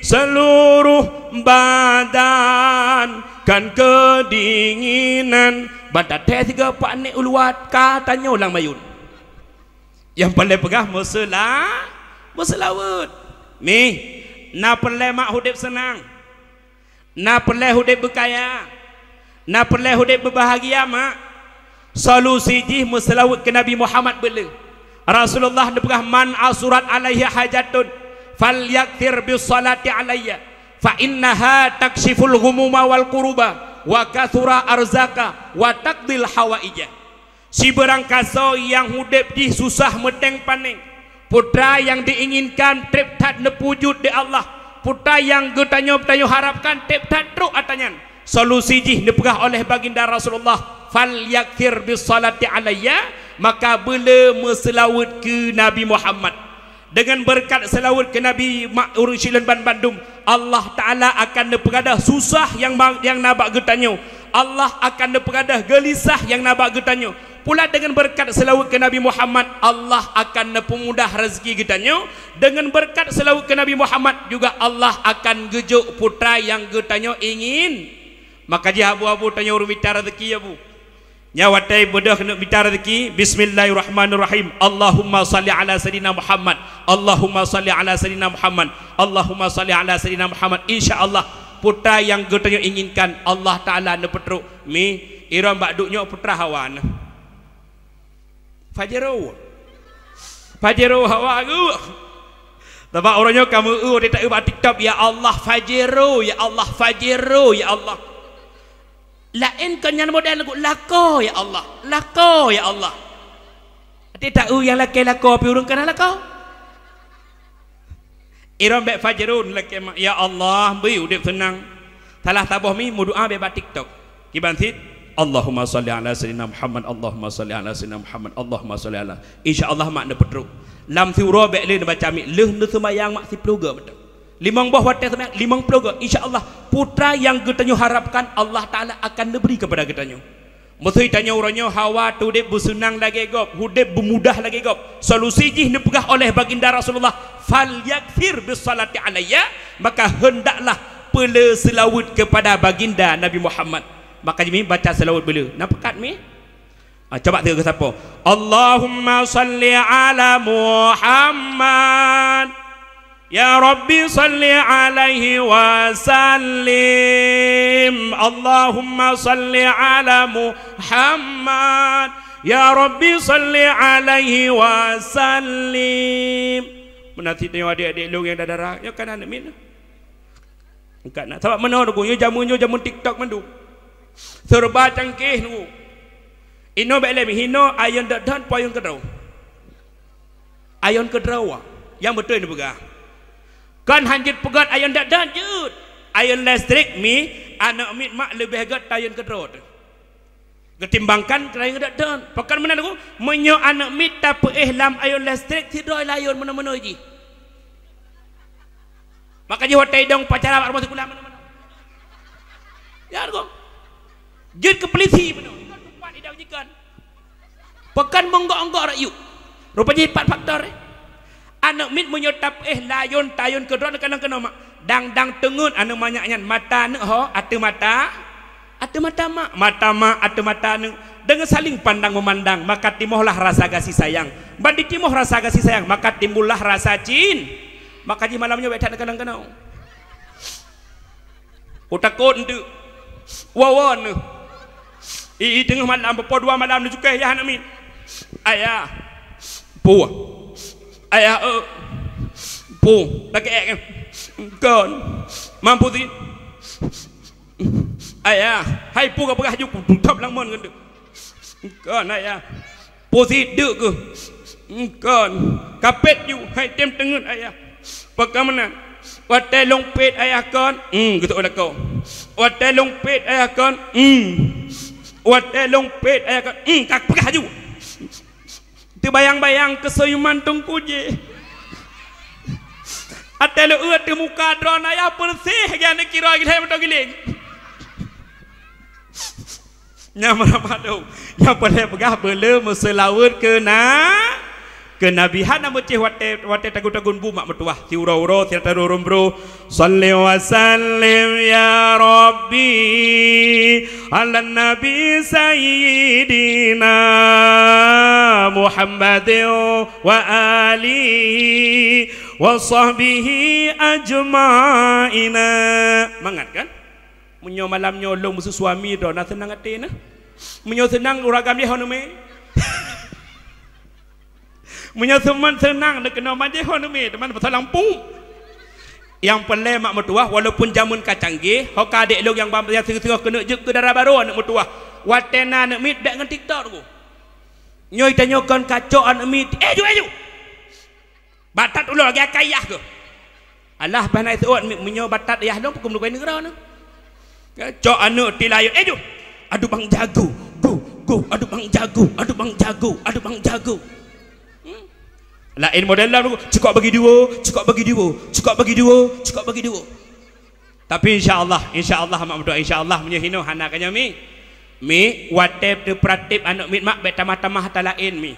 seluruh badan kan kedinginan. Ban tathèe sigoe paknek u luwa, ka tanyoe lam ayôn. Nyang paleng peugah meusela-, meuseulaweuet. Mih, na peureulèe mak udép seunang. Na peureulèe udép beukaya. Na peureulèe udép beubahgia, mak. Solusi jih meuseulaweuet keu Nabi Muhammad beuleu. Rasulullah neupeugah, "Man asurat alaihi hajatun, falyaktsir bis salati alayya, fa innaha taksyiful ghumuma wal kuruba, wa katsura arzaqa, wa taqdil hawaija." Sibeurangkasoe nyang udép jih susah meuténg panéng, peue nyang diinginkan trép that neupeujeuet di Allah, peue nyang geutanyoe, tanyoe harapkan trép that trok atra nyan. Solusi jih neupeugah oleh Baginda Rasulullah, "Falyaktsir bis salati alayya," maka beuleu meuseulaweuet keu Nabi Muhammad. Deungon beureukat seulaweuet keu Nabi, mak, ureueng syedara lôn ban bandum, Allah Taala akan neupeugadôh susah nyang ba-, nyang na bak geutanyoe. Allah akan neupeugadôh geulisah nyang na bak geutanyoe. Pula deungon beureukat seulaweuet keu Nabi Muhammad, Allah akan neupeumudah raseuki geutanyoe. Deungon beureukat seulaweuet keu Nabi Muhammad juga, Allah akan geujok peue nyang geutanyoe ingin. Maka jih abu-abu tanyoe ureueng mita raseuki, abu. Nyan watèe beudôh keuneuk mita raseuki, bismillahirrahmanirrahim. Allahumma shalli ala sayyidina Muhammad. Allahumma shalli ala sayyidina Muhammad. Allahumma shalli ala sayyidina Muhammad. Insya Allah, peue nyang geutanyoe inginkan, Allah Taala neupeutrok. Mi, iron bak duek nyoe peue hawa na. Pajero. Pajero hawa geuh. Sabab uroe nyoe ka meu-eu, watèe ta-eu bak TikTok, "Ya Allah, Pajero, ya Allah, Pajero, ya Allah." Laén kon nyan model lagu, "Lakoe ya Allah, lakoe ya Allah." Até ta-eu nyang lakèe lakoe, pih ureueng ka na lakoe. Iron bèk Fajrun lakèe mak, "Ya Allah, bri udép seunang." Salah saboh mi meudoa bèk bak TikTok. Kiban cit, "Allahumma shalli ala sayyidina Muhammad, Allahumma shalli ala sayyidina Muhammad, Allahumma shalli ala." Insya Allah mak neupeutrok. Lam siuroe bèk lé neubaca mi, lheueh neuseumayang mak siplôh goe mantong. Limong boh watèe seumayang, limong ploh goe. Insya Allah, peue nyang geutanyoe harapkan, Allah Taala akan neubri keupada geutanyoe. Meusé tanyoe uroe nyoe hawa teudép beuseunang lagèe gob, udép beumudah lagèe gob. Solusi jih neupeugah oleh Baginda Rasulullah, "Falyaktsir bis salati alayya," maka heundaklah peulé seulaweuet keupada Baginda Nabi Muhammad. Maka jih mi baca seulaweuet beulé. Na peukat mi? Ah, cuba tiga sapo. Allahumma shalli ala Muhammad. Ya Rabbi shalli alaihi wa sallim. Allahumma shalli ala Muhammad. Ya Rabbi shalli alaihi wa sallim. Meunan cit nyoe adék-adék lôn nyang dara-dara, nyoe kan aneuk miet. Angkat na. Sabab meunoe Teungku, nyoe jameun nyoe jameun TikTok mandum. Serba canggih Teungku. Inoe bèk lé meuhinoe ayôn dot-dot po ayôn keudroe. Ayôn keudroe, nyang beutôi neupeugah. Kon han jeuet peugöt ayôn dot-dot jeuet. Ayôn listrik mi, aneuk miet mak leubeh göt ayôn keudroe teuh. Geutimbangkan keu layon ngon dok thon. Pakon meunan ku, meunyoe aneuk miet tapeuéh lam ayôn listrik, sidroe layôn meunoe-meunoe jih. Maka jih watèe idong upacara bak rumoh sikula meunoe-meunoe. Ya, ko. Jeuet keu peulisi meunoe. Ikot teumpat idong jikon. Pakon meunggok-nggok rakyat. Rupa jih pat faktor, eh. Aneuk miet meunyoe tapeuéh layôn tayôn keu droeneuh, kadang keunoe mak. Dang-dang teungeut aneuk manyak nyan, mata aneuk ho ateueh mata, ateueh mata mak, mata mak ateueh mata aneuk. Deungon saling pandang memandang, maka timohlah rasa kasih sayang. Ban ditimoh rasa kasih sayang, maka timbullah rasa cin. Maka jih malam nyoe bèk that neukalon keunoe. Kutakot eunteuk. Woe-woe neuh. I, i teungoh malam, peupo dua malam neucukai yah aneuk miet. Ayah. Pu. Ayah, eh. Pu. Lagèe, eh. Kon. Mampu sit. Ayah. Hai pu ka peugah ju, tutôp lam mon keuneuk. Kon, ayah. Pu sit deuk keuh. Kon. Kapét ju, hai tem teungeut, ayah. Pakon meunan. Watèe lôn pét, ayah, kon. Hmm, geutôk lakoe. Watèe lôn pét, ayah, kon. Hmm. Watèe lôn pét, ayah, kon. Hmm, ka peugah ju. Teubayang-bayang keuseunyuman Teungku jih. Watèe lôn eu teuh muka droeneuh, ayah, peureséh lagèe aneuk kiroe gilhèe meuto giléng. Nyang meurahmat dong. Nyang peureulèe peugah beu le meuseulaweuet keu na-, keu Nabi. Hana meucéh watèe, watèe tagun-tagun bu mak meutuwah. Siuroe-uroe, sira taru rum bro. Shalli wa sallim ya Rabbi ala Nabi Sayyidina Muhammadin wa alihi wa sahbihi ajma'ina. Mangat kan? Meunyoe malam nyoe lôn meusu suami droe, na seunang até neuh. Meunyoe seunang ureueng agam jih ho neumé. Meunyoe seuman seunang neukeunoe manjeh ho neumé, teuma pasang lampu. Nyang peureulèe mak meutuwah, walaupun jameun ka canggih, ho ka adék lôn nyang bam-, nyang singoh-singoh keuneuk jeuet keu dara barô aneuk meutuwah. Watèe na aneuk miet bèk ngon TikTok teungku. Nyoe tanyoe kon kacok aneuk miet, eh ju, eh ju. Batat ulo lagèe akai yah keuh. Alah, bah na iseuôt mi-, meunyoe batat yah lôn, peue keumeung lukai neugroe nyoe. Cok aneuk tilayu, eh, ju. Adu bang jago, go, go, adu bang jago, adu bang jago, adu bang jago. Hmm. Laén model lah, cukok bagi dua, cukok bagi dua, cukok bagi dua, cukok bagi dua. Tapi insya Allah, insya Allah, mak meudoa, insya Allah, meunyoe hinoe hana ka nyoe mi. Mi, watèe teupeuratéb aneuk miet mak, bèk tamah-tamah ata laén mi.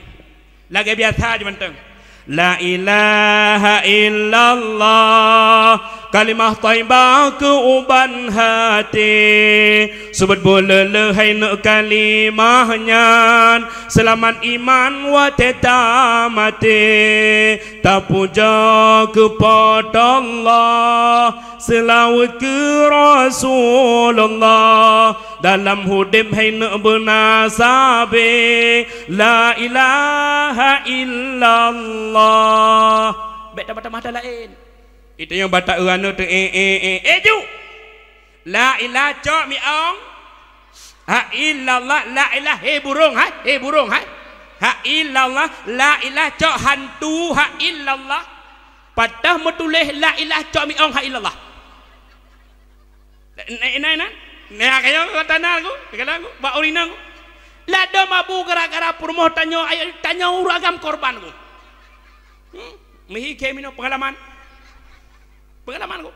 Lagèe biasa jih mantong. La ilaha illallah, kalimah thaibah keu uban até. Seubut buleue leuhai neuk kalimah nyan, seulamat iman watèe tamaté. Tapuja keu Po teu Allah, seulaweuet keu Rasulullah, dalam udép hai neuk beuna sabé, la ilaha illallah. Bèk tamah-tamah ata laén. Itu nyang bata ureueng teu, eh, eh, eh, eh, ju. La ilah cok mi ong. Ha illallah, la ilah, he burung, hai, he burung, hai. Ha illallah, la ilah cok hantu, ha illallah. Patah meutuléh la ilah cok mi ong, ha illallah. Nah, nah, nah. Nah, kaya kata na ku, kata ku, bak ureueng inong ku. Lado mabu gara-gara peurumoh tanyoe, ayo tanyoe ureueng agam korban ku. Hmm, mihi khe minoe pengalaman. Pengalaman ku.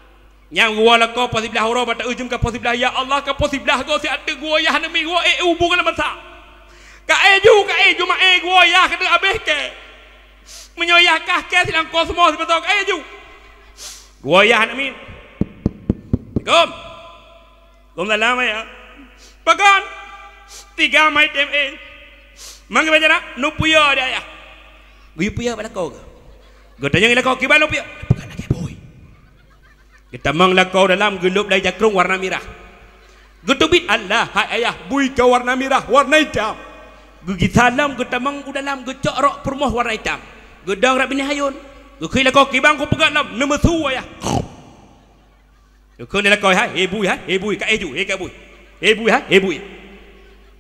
Nyang geuwoe lakoe poh siblaih uroe bak ta-eu jeuem ka poh siblaih, ya Allah, ka poh siblaih goe siat teuk geuwoe yah aneuk miet geuwoe, eh, eh, ubu keunan bansa. Ka eh ju, ka eh ju ma eh geuwoe yah ka teuk abéh kèe. Meunyoe yah kah kèe silang kosmos sibeutôi ka eh ju. Geuwoe yah aneuk miet. Assalamualaikum. Gom dalam ya. Pakon? Tiga mai tem eh. Mang baca dak? Nupuyo dia ya. Geupuyo bak lakoe geuh. Geutanyong lakoe kiban nupuyo. Pakon lagèe bui. Geutamong lakoe dalam geulop lai jakrong warna mirah. Geuteubiet Allah, hai ayah, bui ka warna mirah, warna itam. Geugisa lom geutamong u dalam geucok rok peurumoh warna itam. Geudong rot binéh ayôn. Geukheun lakoe kiban kupeugöt lom, neumeusu ayah. Geukheun lé lakoe, hai, he bui, hai, he bui, ka eh ju, he ka bui. He bui, hai, he bui.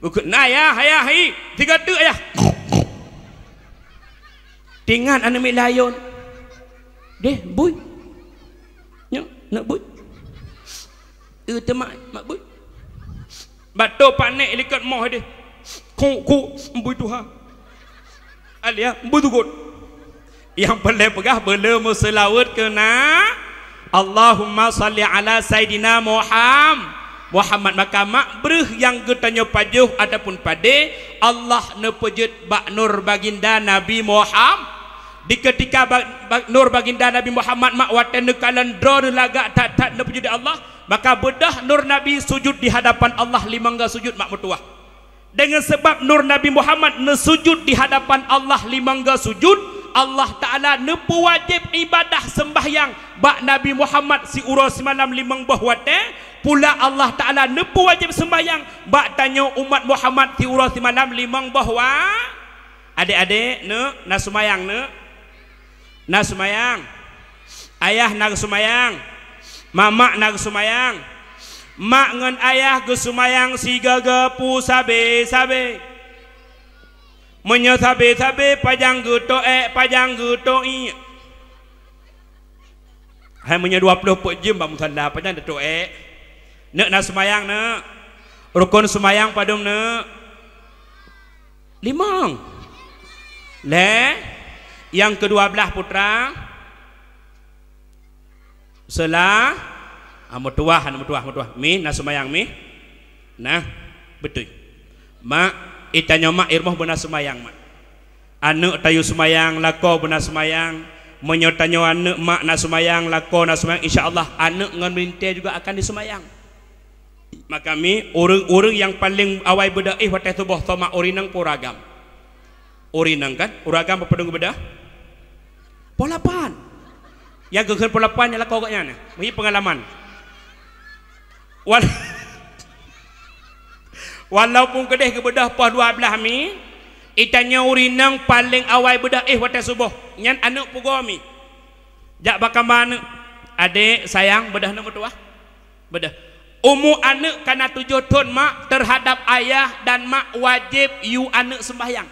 Geukheun, na ayah, ayah, hi, tiga teuk ayah. Tingat aneuk miet layôn. Deh, bui. Nyoe, neuk bui. Eu teuma, mak bui. Bato panek likot moh deh. Ku, ku, bui tuha. Alia, bui tugot. Nyang peureulée peugah, beu le meuseulaweuet keu Na-, Allahumma shalli ala Saidina Muham-, Muhammad. Maka mak breuh nyang geutanyoe pajoh ataupun padé, Allah neupeujeuet bak nur baginda Nabi Muham-, di keutika ba-, ba-, nur baginda Nabi Muhammad mak watée neukalon droe lagak that-that neupeujeuet di Allah, maka beudôh nur Nabi sujud di hadapan Allah limong go sujud mak meutuwah. Deungon sabab nur Nabi Muhammad neusujud di hadapan Allah limong go sujud, Allah Ta'ala neupeuwajéb ibadah seumbahyang bak Nabi Muhammad siuroe simalam limong boh watée, pula Allah Ta'ala neupeuwajéb seumbahyang bak tanyoe umat Muhammad siuroe simalam limong boh wa-, Adék-adék, neuk, na seumayang, neuk? Na seumayang. Ayah na geuseumayang. Mamak na geuseumayang. Mak ngon ayah geuseumayang sigoe-goe peue sabe-sabe. Meunyoe sabe-sabe, pajan geutoh ék, pajan geutoh iék. Hai meunyoe dua ploh peuet jeuem bak musala, pajan teutoh ék? Neuk na seumayang, neuk? Rukon seumayang padum, neuk? Limong. Lhée, nyang keudua blaih putra. Seula-, ah, meutuwah, aneuk meutuwah, meutuwah. Mi, na seumayang mi? Nah, beutôi. Mak, itanyoe mak i rumoh beuna seumayang, mak. Aneuk tayue seumayang, lakoe beuna seumayang. Meunyoe tanyoe aneuk mak na seumayang, lakoe na seumayang, insya Allah aneuk ngon meulintée juga akan diseumayang. Maka mi, ureuëng-ureuëng nyang paleng awai beudôh éh watée suboh, soe mak, ureuëng inong peue ureuëng agam? Ureuëng inong kan? Ureuëng agam peue padum geubeudôh? Poh lapan. Nyang geukheun poh lapan nyang lakoe gobnyan, meuhi peungalaman. Wal-, walaupun keudeh geubeudôh poh dua blaih mi, itanyoe ureuëng inong paleng awai beudôh éh watée suboh, nyan aneuk pugoe mi. Jak bak kama aneuk, "Adék, sayang, beudôh aneuk meutuwah." Beudôh. Umu aneuk ka na tujoh thon mak, teuhadab ayah dan mak wajéb yue aneuk seumbahyang.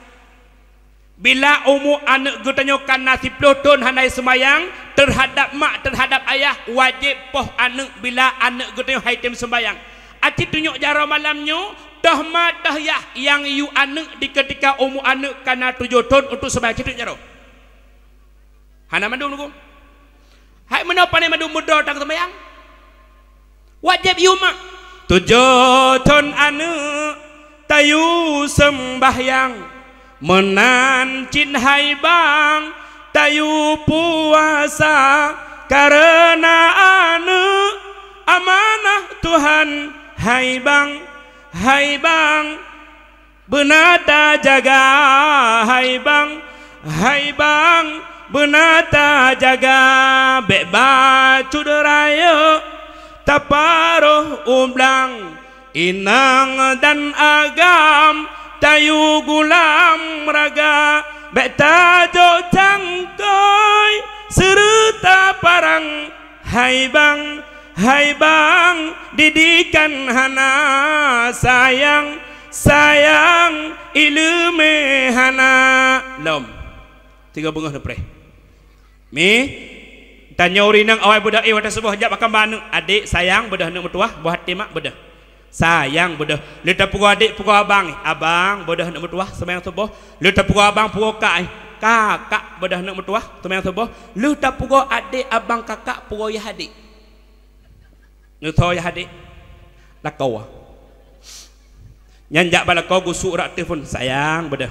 Bila umu aneuk geutanyoe ka na siploh thon hana seumayang, teuhadab mak, teuhadab ayah, wajéb poh aneuk bila aneuk geutanyoe han item seumbahyang. Aci tunyok jaroe malam nyoe, toh ma toh yah nyang yue aneuk di keutika umu aneuk ka na tujoh thon untuk seumbahyang, ci tunyok jaroe. Hana mandum, Teungku. Hai meunoe pane mandum meudroe tan seumayang. Wajéb yue mak. Tujoh thon aneuk tayue seumbahyang, meunan cit hai bang tayue puasa, kareuna aneuk amanah Tuhan, hai bang, hai bang. Beuna tajaga, hai bang, hai bang, beuna tajaga. Bék bacut rayeuk taparoh u blang, inong dan agam tayue gulam raga. Bék tajok cangkôi seureuta parang, hai bang, hai bang, didikan hana, sayang, sayang, iéleumé hana. Lom. Tiga beungoh neupreh. Mi, tanyoe ureuëng inong awai beudôh éh watée suboh, jak bak kama aneuk, "Adék, sayang, beudôh aneuk meutuwah, boh até mak, beudôh." Sayang, beudôh. Lheueh tapeugoe adék, peugoe abang. "Abang, beudôh aneuk meutuwah, seumayang suboh." Lheueh tapeugoe abang, peugoe kak. "Kakak, beudôh aneuk meutuwah, seumayang suboh." Lheueh tapeugoe adék, abang, kakak, peugoe yah adék. Neusoe yah adék. Lakoe. Nyan jak bak lakoe, gusuk rak teupon. "Sayang, beudôh."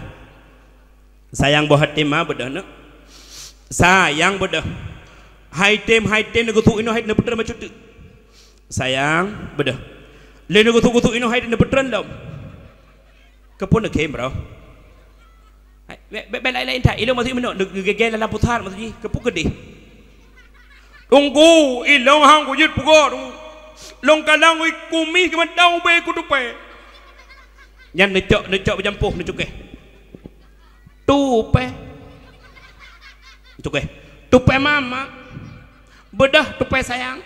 Sayang, boh até ma, beudôh aneuk. Sayang, beudôh. Han item, han item, neugusuk inoe, han neupeutreun bacut teuk. Sayang, beudôh. Lheueh neugusuk-gusuk inoe, han item, neupeutreun lom. Keupeue neukhém, bro? Hai, bék, bék, bék laén-laén that. Ilôn maksud meunoe, neugegé lam pusat maksud jih. Keupeue keudeh? Teungku, ilôn han kujeuet peugoe, Teungku. Lôn kalon i kumis keu mantong ubé ku tupée. Nyan neucok, neucok beujampôh, neucukéh. Tupée. Cukéh. Tupée mama. Beudôh tupée sayang.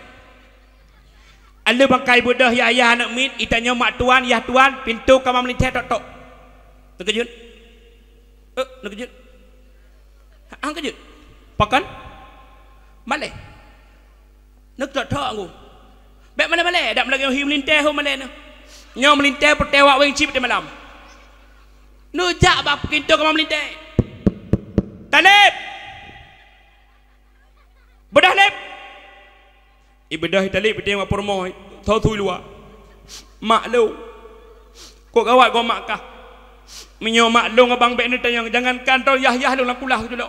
Aleuh bangkai beudôh yah-yah aneuk miet, itanyoe mak tuan, yah tuan, pintoe kama meulintée tok-tok. Neukeujeuet? Eh, neukeujeuet? Han keujeuet? Pakon? Malée. Neukeujeuet thok ngku. Bék malée-malée, dak meulagée hi meulintée ho malée neuh. Nyoe meulintée peuté wak wéng cit peuté malam. Neujak bak pintoe kama meulintèe. "Taleb! Beudôh leb!" Ibeudôh Taleb, itém bak peurumoh, tho su luwa. "Mak lôn. Kok gawat gob mak kah. Meunyoe mak lôn abang bèk neutanyong, jangankan droe yah-yah lôn lam kulah keudroe."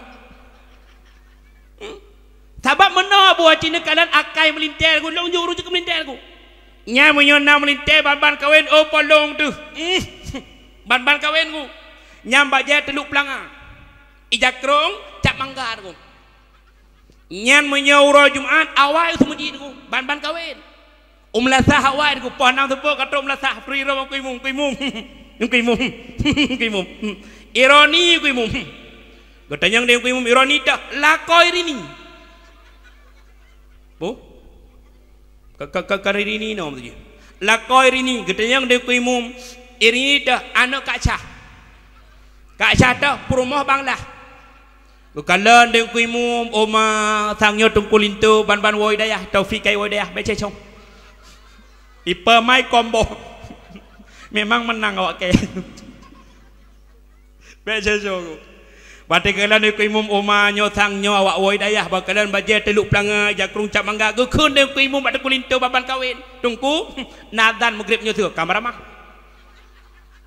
Hmm. Sabab meunoe buet cit neukalon akai meulintèe ku, lôn jeuet ureueng jeuet keu meulintèe ku. Nyan meunyoe na meulintèe ban-ban kawen, oh, po lôn teuh. Hmm. Ban-ban kawen ku. Nyan bajèe teuluk peulanga. Ija krông, cap mangga ku. Nyan meunyoe uroe Jumat, awai u seumeujid ku. Ban-ban kawen. U meulasah awai ku, poh nam seupôt ka trok meulasah, free room ku imum, ku imum. Ku imum. Ku imum. Ironi ku imum. Geutanyong deh ku imum, ironi teuh, lakoe irini. Boh? Ka, ka, ka, ka irini nom tu je. Lakoe irini, geutanyong deh ku imum, irini teuh, aneuk Kak Syah. Kak Syah teuh, peurumoh Banglah. Geukalon deh ku imum, oma sang nyoe Teungku Linto, ban-ban woe dayah, Taufik kai woe dayah, bèk cécong. Ipeumai kombo. Memang meunang awak kèe. Bèk cécong. Watèe geukalon deh ku imum, oma nyoe sang nyoe awak woe dayah, bak kalon bajèe teuluk peulanga, ija krông cap mangga, geukheun deh ku imum bak Teungku Linto ban-ban kawen. Teungku, na azan Maghrib nyoe teuh, ka meuramah.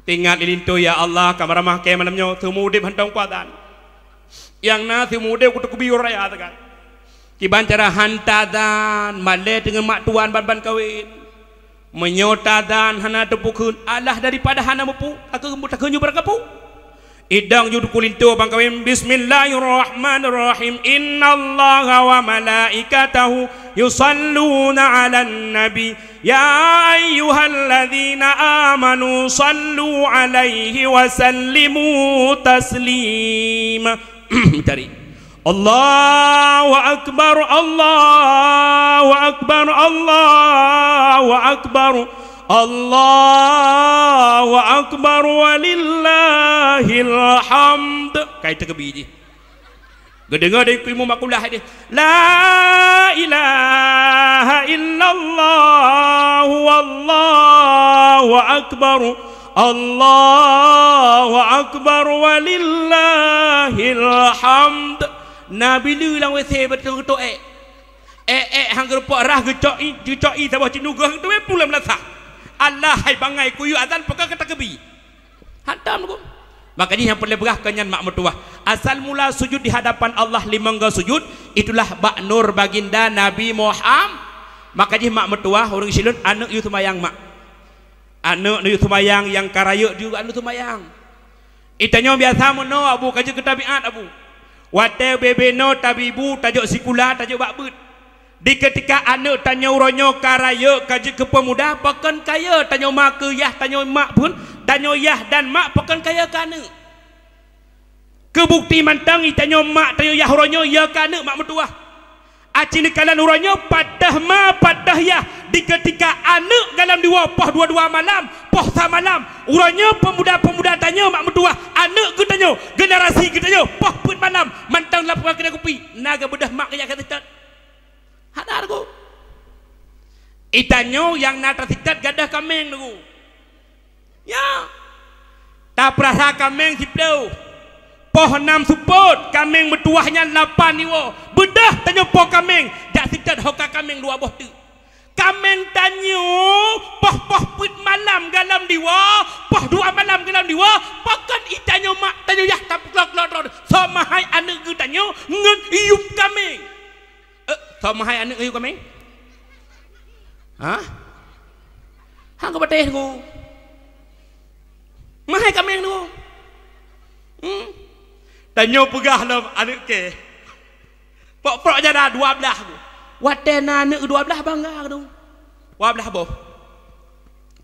Teuingat lé linto, ya Allah, ka meuramah kèe malam nyoe, seumeudeh hantom kuazan. Nyang na seumeudeh kuteukeubi uroe raya sagai. Kiban cara han tazan, malèe teungeut mak tuan ban-ban kawen. Meunyoe tazan hana teupeu kheun, alah daripada hana meupeu, takheun, takheun nyoe barangkapeue. Idong ju Teungku Linto ban kawen, "Bismillahirrahmanirrahim. Innallaha wa malaikatahu yusalluna 'alan nabi." "Ya ayyuhalladzina amanu sallu 'alaihi wa sallimu taslima." Cari. Allahu akbar, Allahu akbar, Allahu akbar, Allahu akbar, walillahil hamd. Kai teukeubi jih. Geudeungoe deh ku imum bak kulah deh, "La ilaha illallah, wallahu akbar, Allahu akbar, walillahil hamd." Na bileu lam WC beutôi-beutôi èk. Èk-èk han geureupok rhah geucok ie, geucok ie saboh cit nugôh, teumé pulang meulasah. Alah hai bangai kuyue azan, pakon ka teukeubi. Hantom ku. Maka jih nyang peureulèe peugah keu nyan mak meutuwah. Asal mula sujud di hadapan Allah limong goe sujud, itulah bak nur baginda Nabi Muham-, maka jih mak meutuwah, ureueng silôn aneuk yue seumayang mak. Aneuk yue seumayang nyang ka rayeuk yue aneuk seumayang. Itanyoe biasa meunoe Abu, ka jeuet keu tabiat Abu. Watèe bebe noe tabibu tajok sikula, tajok bak beuet. Di keutika aneuk tanyoe uroe nyoe ka rayeuk ka jeuet keu peumuda, pakon kayèe tanyoe ma keu yah tanyoe mak phôn, tanyoe yah dan mak pakon kayèe keu aneuk. Keu bukeuti mantong, i tanyoe mak tanyoe yah uroe nyoe yö keu aneuk mak meutuwah. Aci neukalon uroe nyoe padoh ma padoh yah, di keutika aneuk galom diwoe poh dua-dua malam, poh sa malam, uroe nyoe peumuda-peumuda tanyoe mak meutuwah, aneuk geutanyoe, generasi geutanyoe poh peuet malam mantong lam peukakiran kupi, na geubeudôh mak geuh jak keu seutôt. Hana rego. I tanyoe nyang na taseutôt gadôh kaméng nyoe. Ya. Tapeurasa kaméng siplôh. Poh nam seupôt kaméng meutuwah nyan lapan diwoe. Beudôh tanyoe po kaméng, jak seutôt ho ka kaméng dua boh teuk. Kaméng tanyoe poh-poh peuet malam galom diwoe, poh dua malam galom diwoe, pakon i tanyoe mak tanyoe yah tapeuklok-klok droe. Soe meuhai aneuk geutanyoe ngon yuem kaméng. Eh, soe meuhai aneuk yue kaméng? Hah? Hang ka patéh nyoe. Meuhai kaméng nyoe. Hmm? Tanyoe peugah lom aneuk kèe. Prok-prok jada dua blaih. Watèe na aneuk dua blaih bangga nyoe. Dua blaih boh.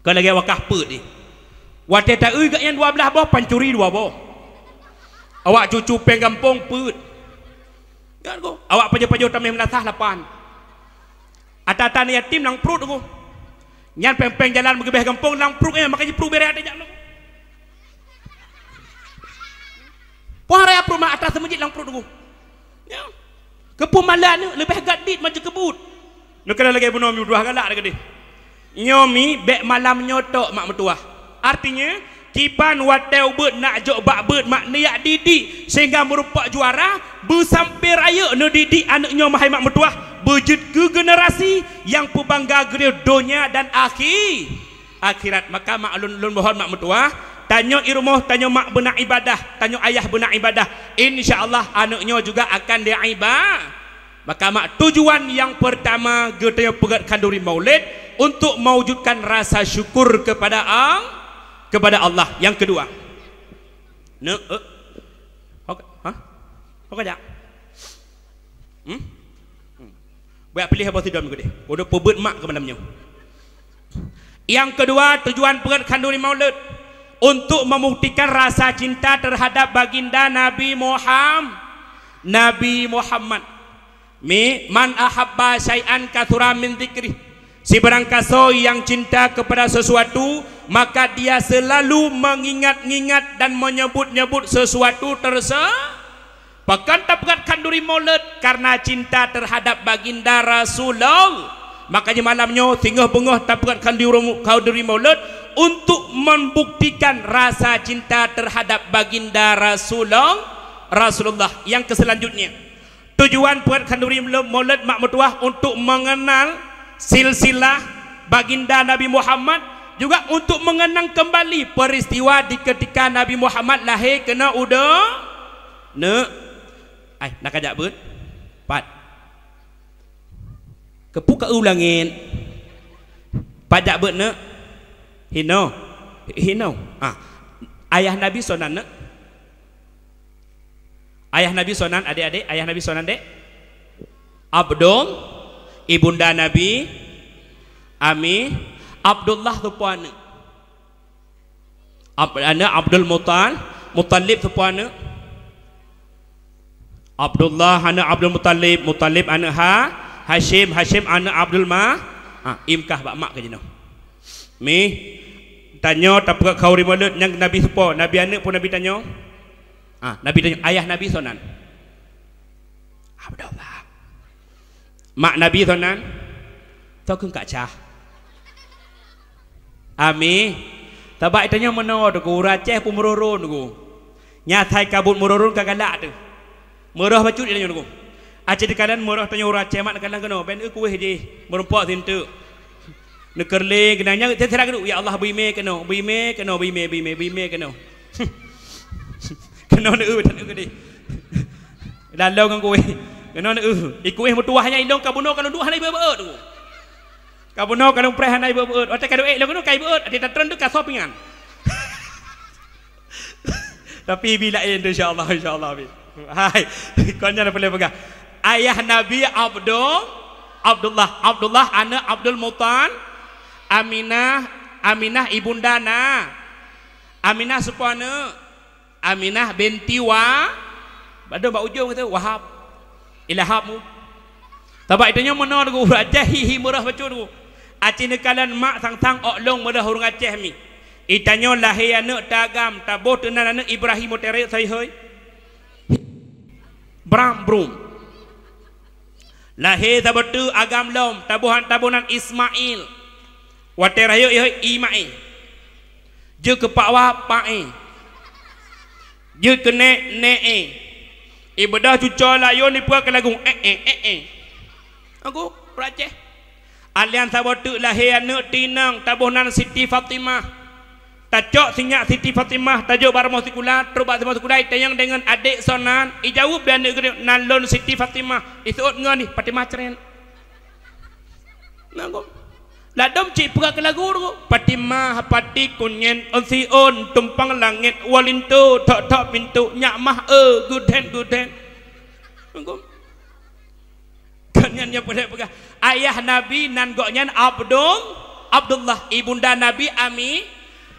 Kon lagèe wakah peuet jih. Watèe taeu gobnyan dua blaih boh, pancuri dua boh. Awak cucu péng gampông peuet. Kan ko? Awak pajoh-pajoh tamèh meulasah lapan. Ata-ata aneuk yatim lam pruet ko. Nyan péng-péng jalan meugeubeh gampông lam pruet nyan, maka jipruet bèrèh ata jak nyoe. Poh raya pruet mak ata seumeujid lam pruet ko. Ya. Keupeue malam nyoe leubeh gadit maju keubut. Neukalon lagèe bunoe mi dua galak deh. Nyoe mi bèk malam nyoe tok mak meutuwah. Artinya, Kiban watée ubeuet nak jok bak beuet mak neujak didik sehingga meurumpok juara, beusampoe rayeuk neudidik aneuk nyoe meuhai mak meutuwah, beujeuet keu generasi nyang peubangga geutanyoe donya dan akhi-, akhirat. Maka mak lôn, lôn mohon mak meutuwah, tanyoe i rumoh, tanyoe mak beuna ibadah, tanyoe ayah beuna ibadah. Insya Allah aneuk nyoe juga akan diiba-, Maka mak tujuan nyang peurtama geutanyoe peugét khanduri maulid untuk mewujudkan rasa syukur kepada Al-, kepada Allah. Nyang keudua, ne, eh, ho ka, ha? Ho ka jak? Hmm? Hmm. Buat pilih apa sidom gede. Udah peubeut mak ke malam nyoe. Nyang keudua, tujuan peugét khanduri maulid untuk membuktikan rasa cinta terhadap baginda Nabi Muham-, Nabi Muhammad. Mi, "Man ahabba syai'an katsura min dzikri." Sibarang kasoe yang cinta kepada sesuatu, maka dia selalu mengingat-ingat dan menyebut-nyebut sesuatu terse-, Pakon tapeugét khanduri maulid? Karena cinta terhadap baginda Rasulullah. Makanya malam nyoe singoh beungoh tapeugét khanduri, khanduri maulid untuk membuktikan rasa cinta terhadap baginda Rasulullah, Rasulullah. Nyang keu selanjutnya, tujuan peugét khanduri maulid mak meutuwah untuk mengenal silsilah baginda Nabi Muhammad, juga untuk mengenang kembali peristiwa di ketika Nabi Muhammad lahé keunoe u do-, Neuk. Ai, na ka jak beuet? Pat. Keupeue ka u langét? Pat jak beuet, Neuk? Hinoe. Hinoe. Ah. Ayah Nabi soe nan, Neuk? Ayah Nabi soe nan, adék-adék? Ayah Nabi soe nan, Dek? Abdul, ibunda Nabi, Ami, Abdullah soe po aneuk? Ab-, aneuk Abdul Mutal-, Muttalib soe po aneuk? Abdullah aneuk Abdul Muttalib, Muttalib aneuk Ha-, Hasyim, Hasyim aneuk Abdul Ma-, ha, imkah bak mak keu jinoe. Mi, tanyoe tapeugét khanduri maulid nyang Nabi soe po, Nabi aneuk peue Nabi tanyoe? Ha, Nabi tanyoe, ayah Nabi soe nan? Abdullah. Mak Nabi soe nan? Soe keuh Kak Cah? Ami. Sabab tanyoe meunoe Teungku, ureueng Aceh pun meururun Teungku. Nyan asai ka buet meururun ka galak teuh. Meurôh bacut tanyoe Teungku. Aceh teukalon meurôh tanyoe ureueng Aceh mak teukalon keunoe, ben eu kueh jih, meurumpok sinteuk. Neukeureuléng keunan nyan, teuseurah keunoe, "Ya Allah, bri mè keunoe, bri mè keunoe, bri mè, bri mè, bri mè keunoe." Keunoe neu-eu, tan eu keudeh. Lalong ngon kueh. Keunoe neu-eu. I kueh meutuwah nyan ilong ka bunoe ka lôn duek hana ibeuet-beuet Teungku. Ka bunoe ka lôn preh hana ibeuet-beuet. Watèe ka duek lôn keunoe ka ibeuet, até tatron teuh ka soe pingan. Tapi bi laén teuh, insya Allah, insya Allah, bi. Hai, kon nyan peureulèe peugah. Ayah Nabi Abdul-, Abdullah, Abdullah aneuk Abdul Muthalib, Aminah, Aminah ibunda na. Aminah soe po aneuk? Aminah binti Wa-, padum bak ujong tu, Wahab. Ilahab mu. Sabab i tanyoe meunoe Teungku, ureueng Aceh hi-hi meurôh bacut Teungku. Aci neukalon mak sang-sang ôk lôn meurôh ureueng Aceh mi. I tanyoe lahé aneuk ta agam, taboh teuh nan aneuk Ibrahim watèe rayeuk seuhôi. Bram brum. Lahé saboh teuk agam lom, taboh nan, taboh nan Ismail. Watèe rayeuk ihôi Imaé. Jeuet keu Pak Wa, Paé. Jeuet keu Nèk, Nèké. I beudôh cucoe layôn ipeugah keu lagu, eh, eh, eh, eh. Aku, ureueng Aceh. Alian saboh teuk lahé aneuk tinong, taboh nan Siti Fatimah. Tacok sinyak Siti Fatimah, tajok bak rumoh sikula, trok bak rumoh sikula, itanyong deungon adék soe nan, ijaweueb lé aneuk geutanyoe, "Nan lôn Siti Fatimah." Iseuôt ngon jih, Fatimah cret. Nah, kok. Ladôm cit peugah keu lagu tu. Fatimah, pati kunyét, ôn siôn, tumpang langét, woe linto, thok-thok pintoe, nyak mah, eh, gudhen, gudhen. Nah, kok. Kon nyan nyang peureulèe peugah. Ayah Nabi nan gobnyan Abdul-, Abdullah, ibunda Nabi Ami-,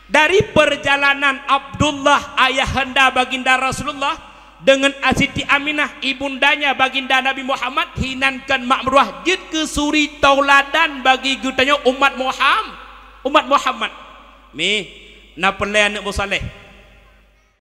dari perjalanan Abdullah, ayahanda Baginda Rasulullah, deungon Siti Aminah, ibundanya Baginda Nabi Muhammad, hinan kon mak meuruah jeuet keu suri tauladan bagi geutanyoe umat Muham-, umat Muhammad. Mi, na peureulèe aneuk beusaleh.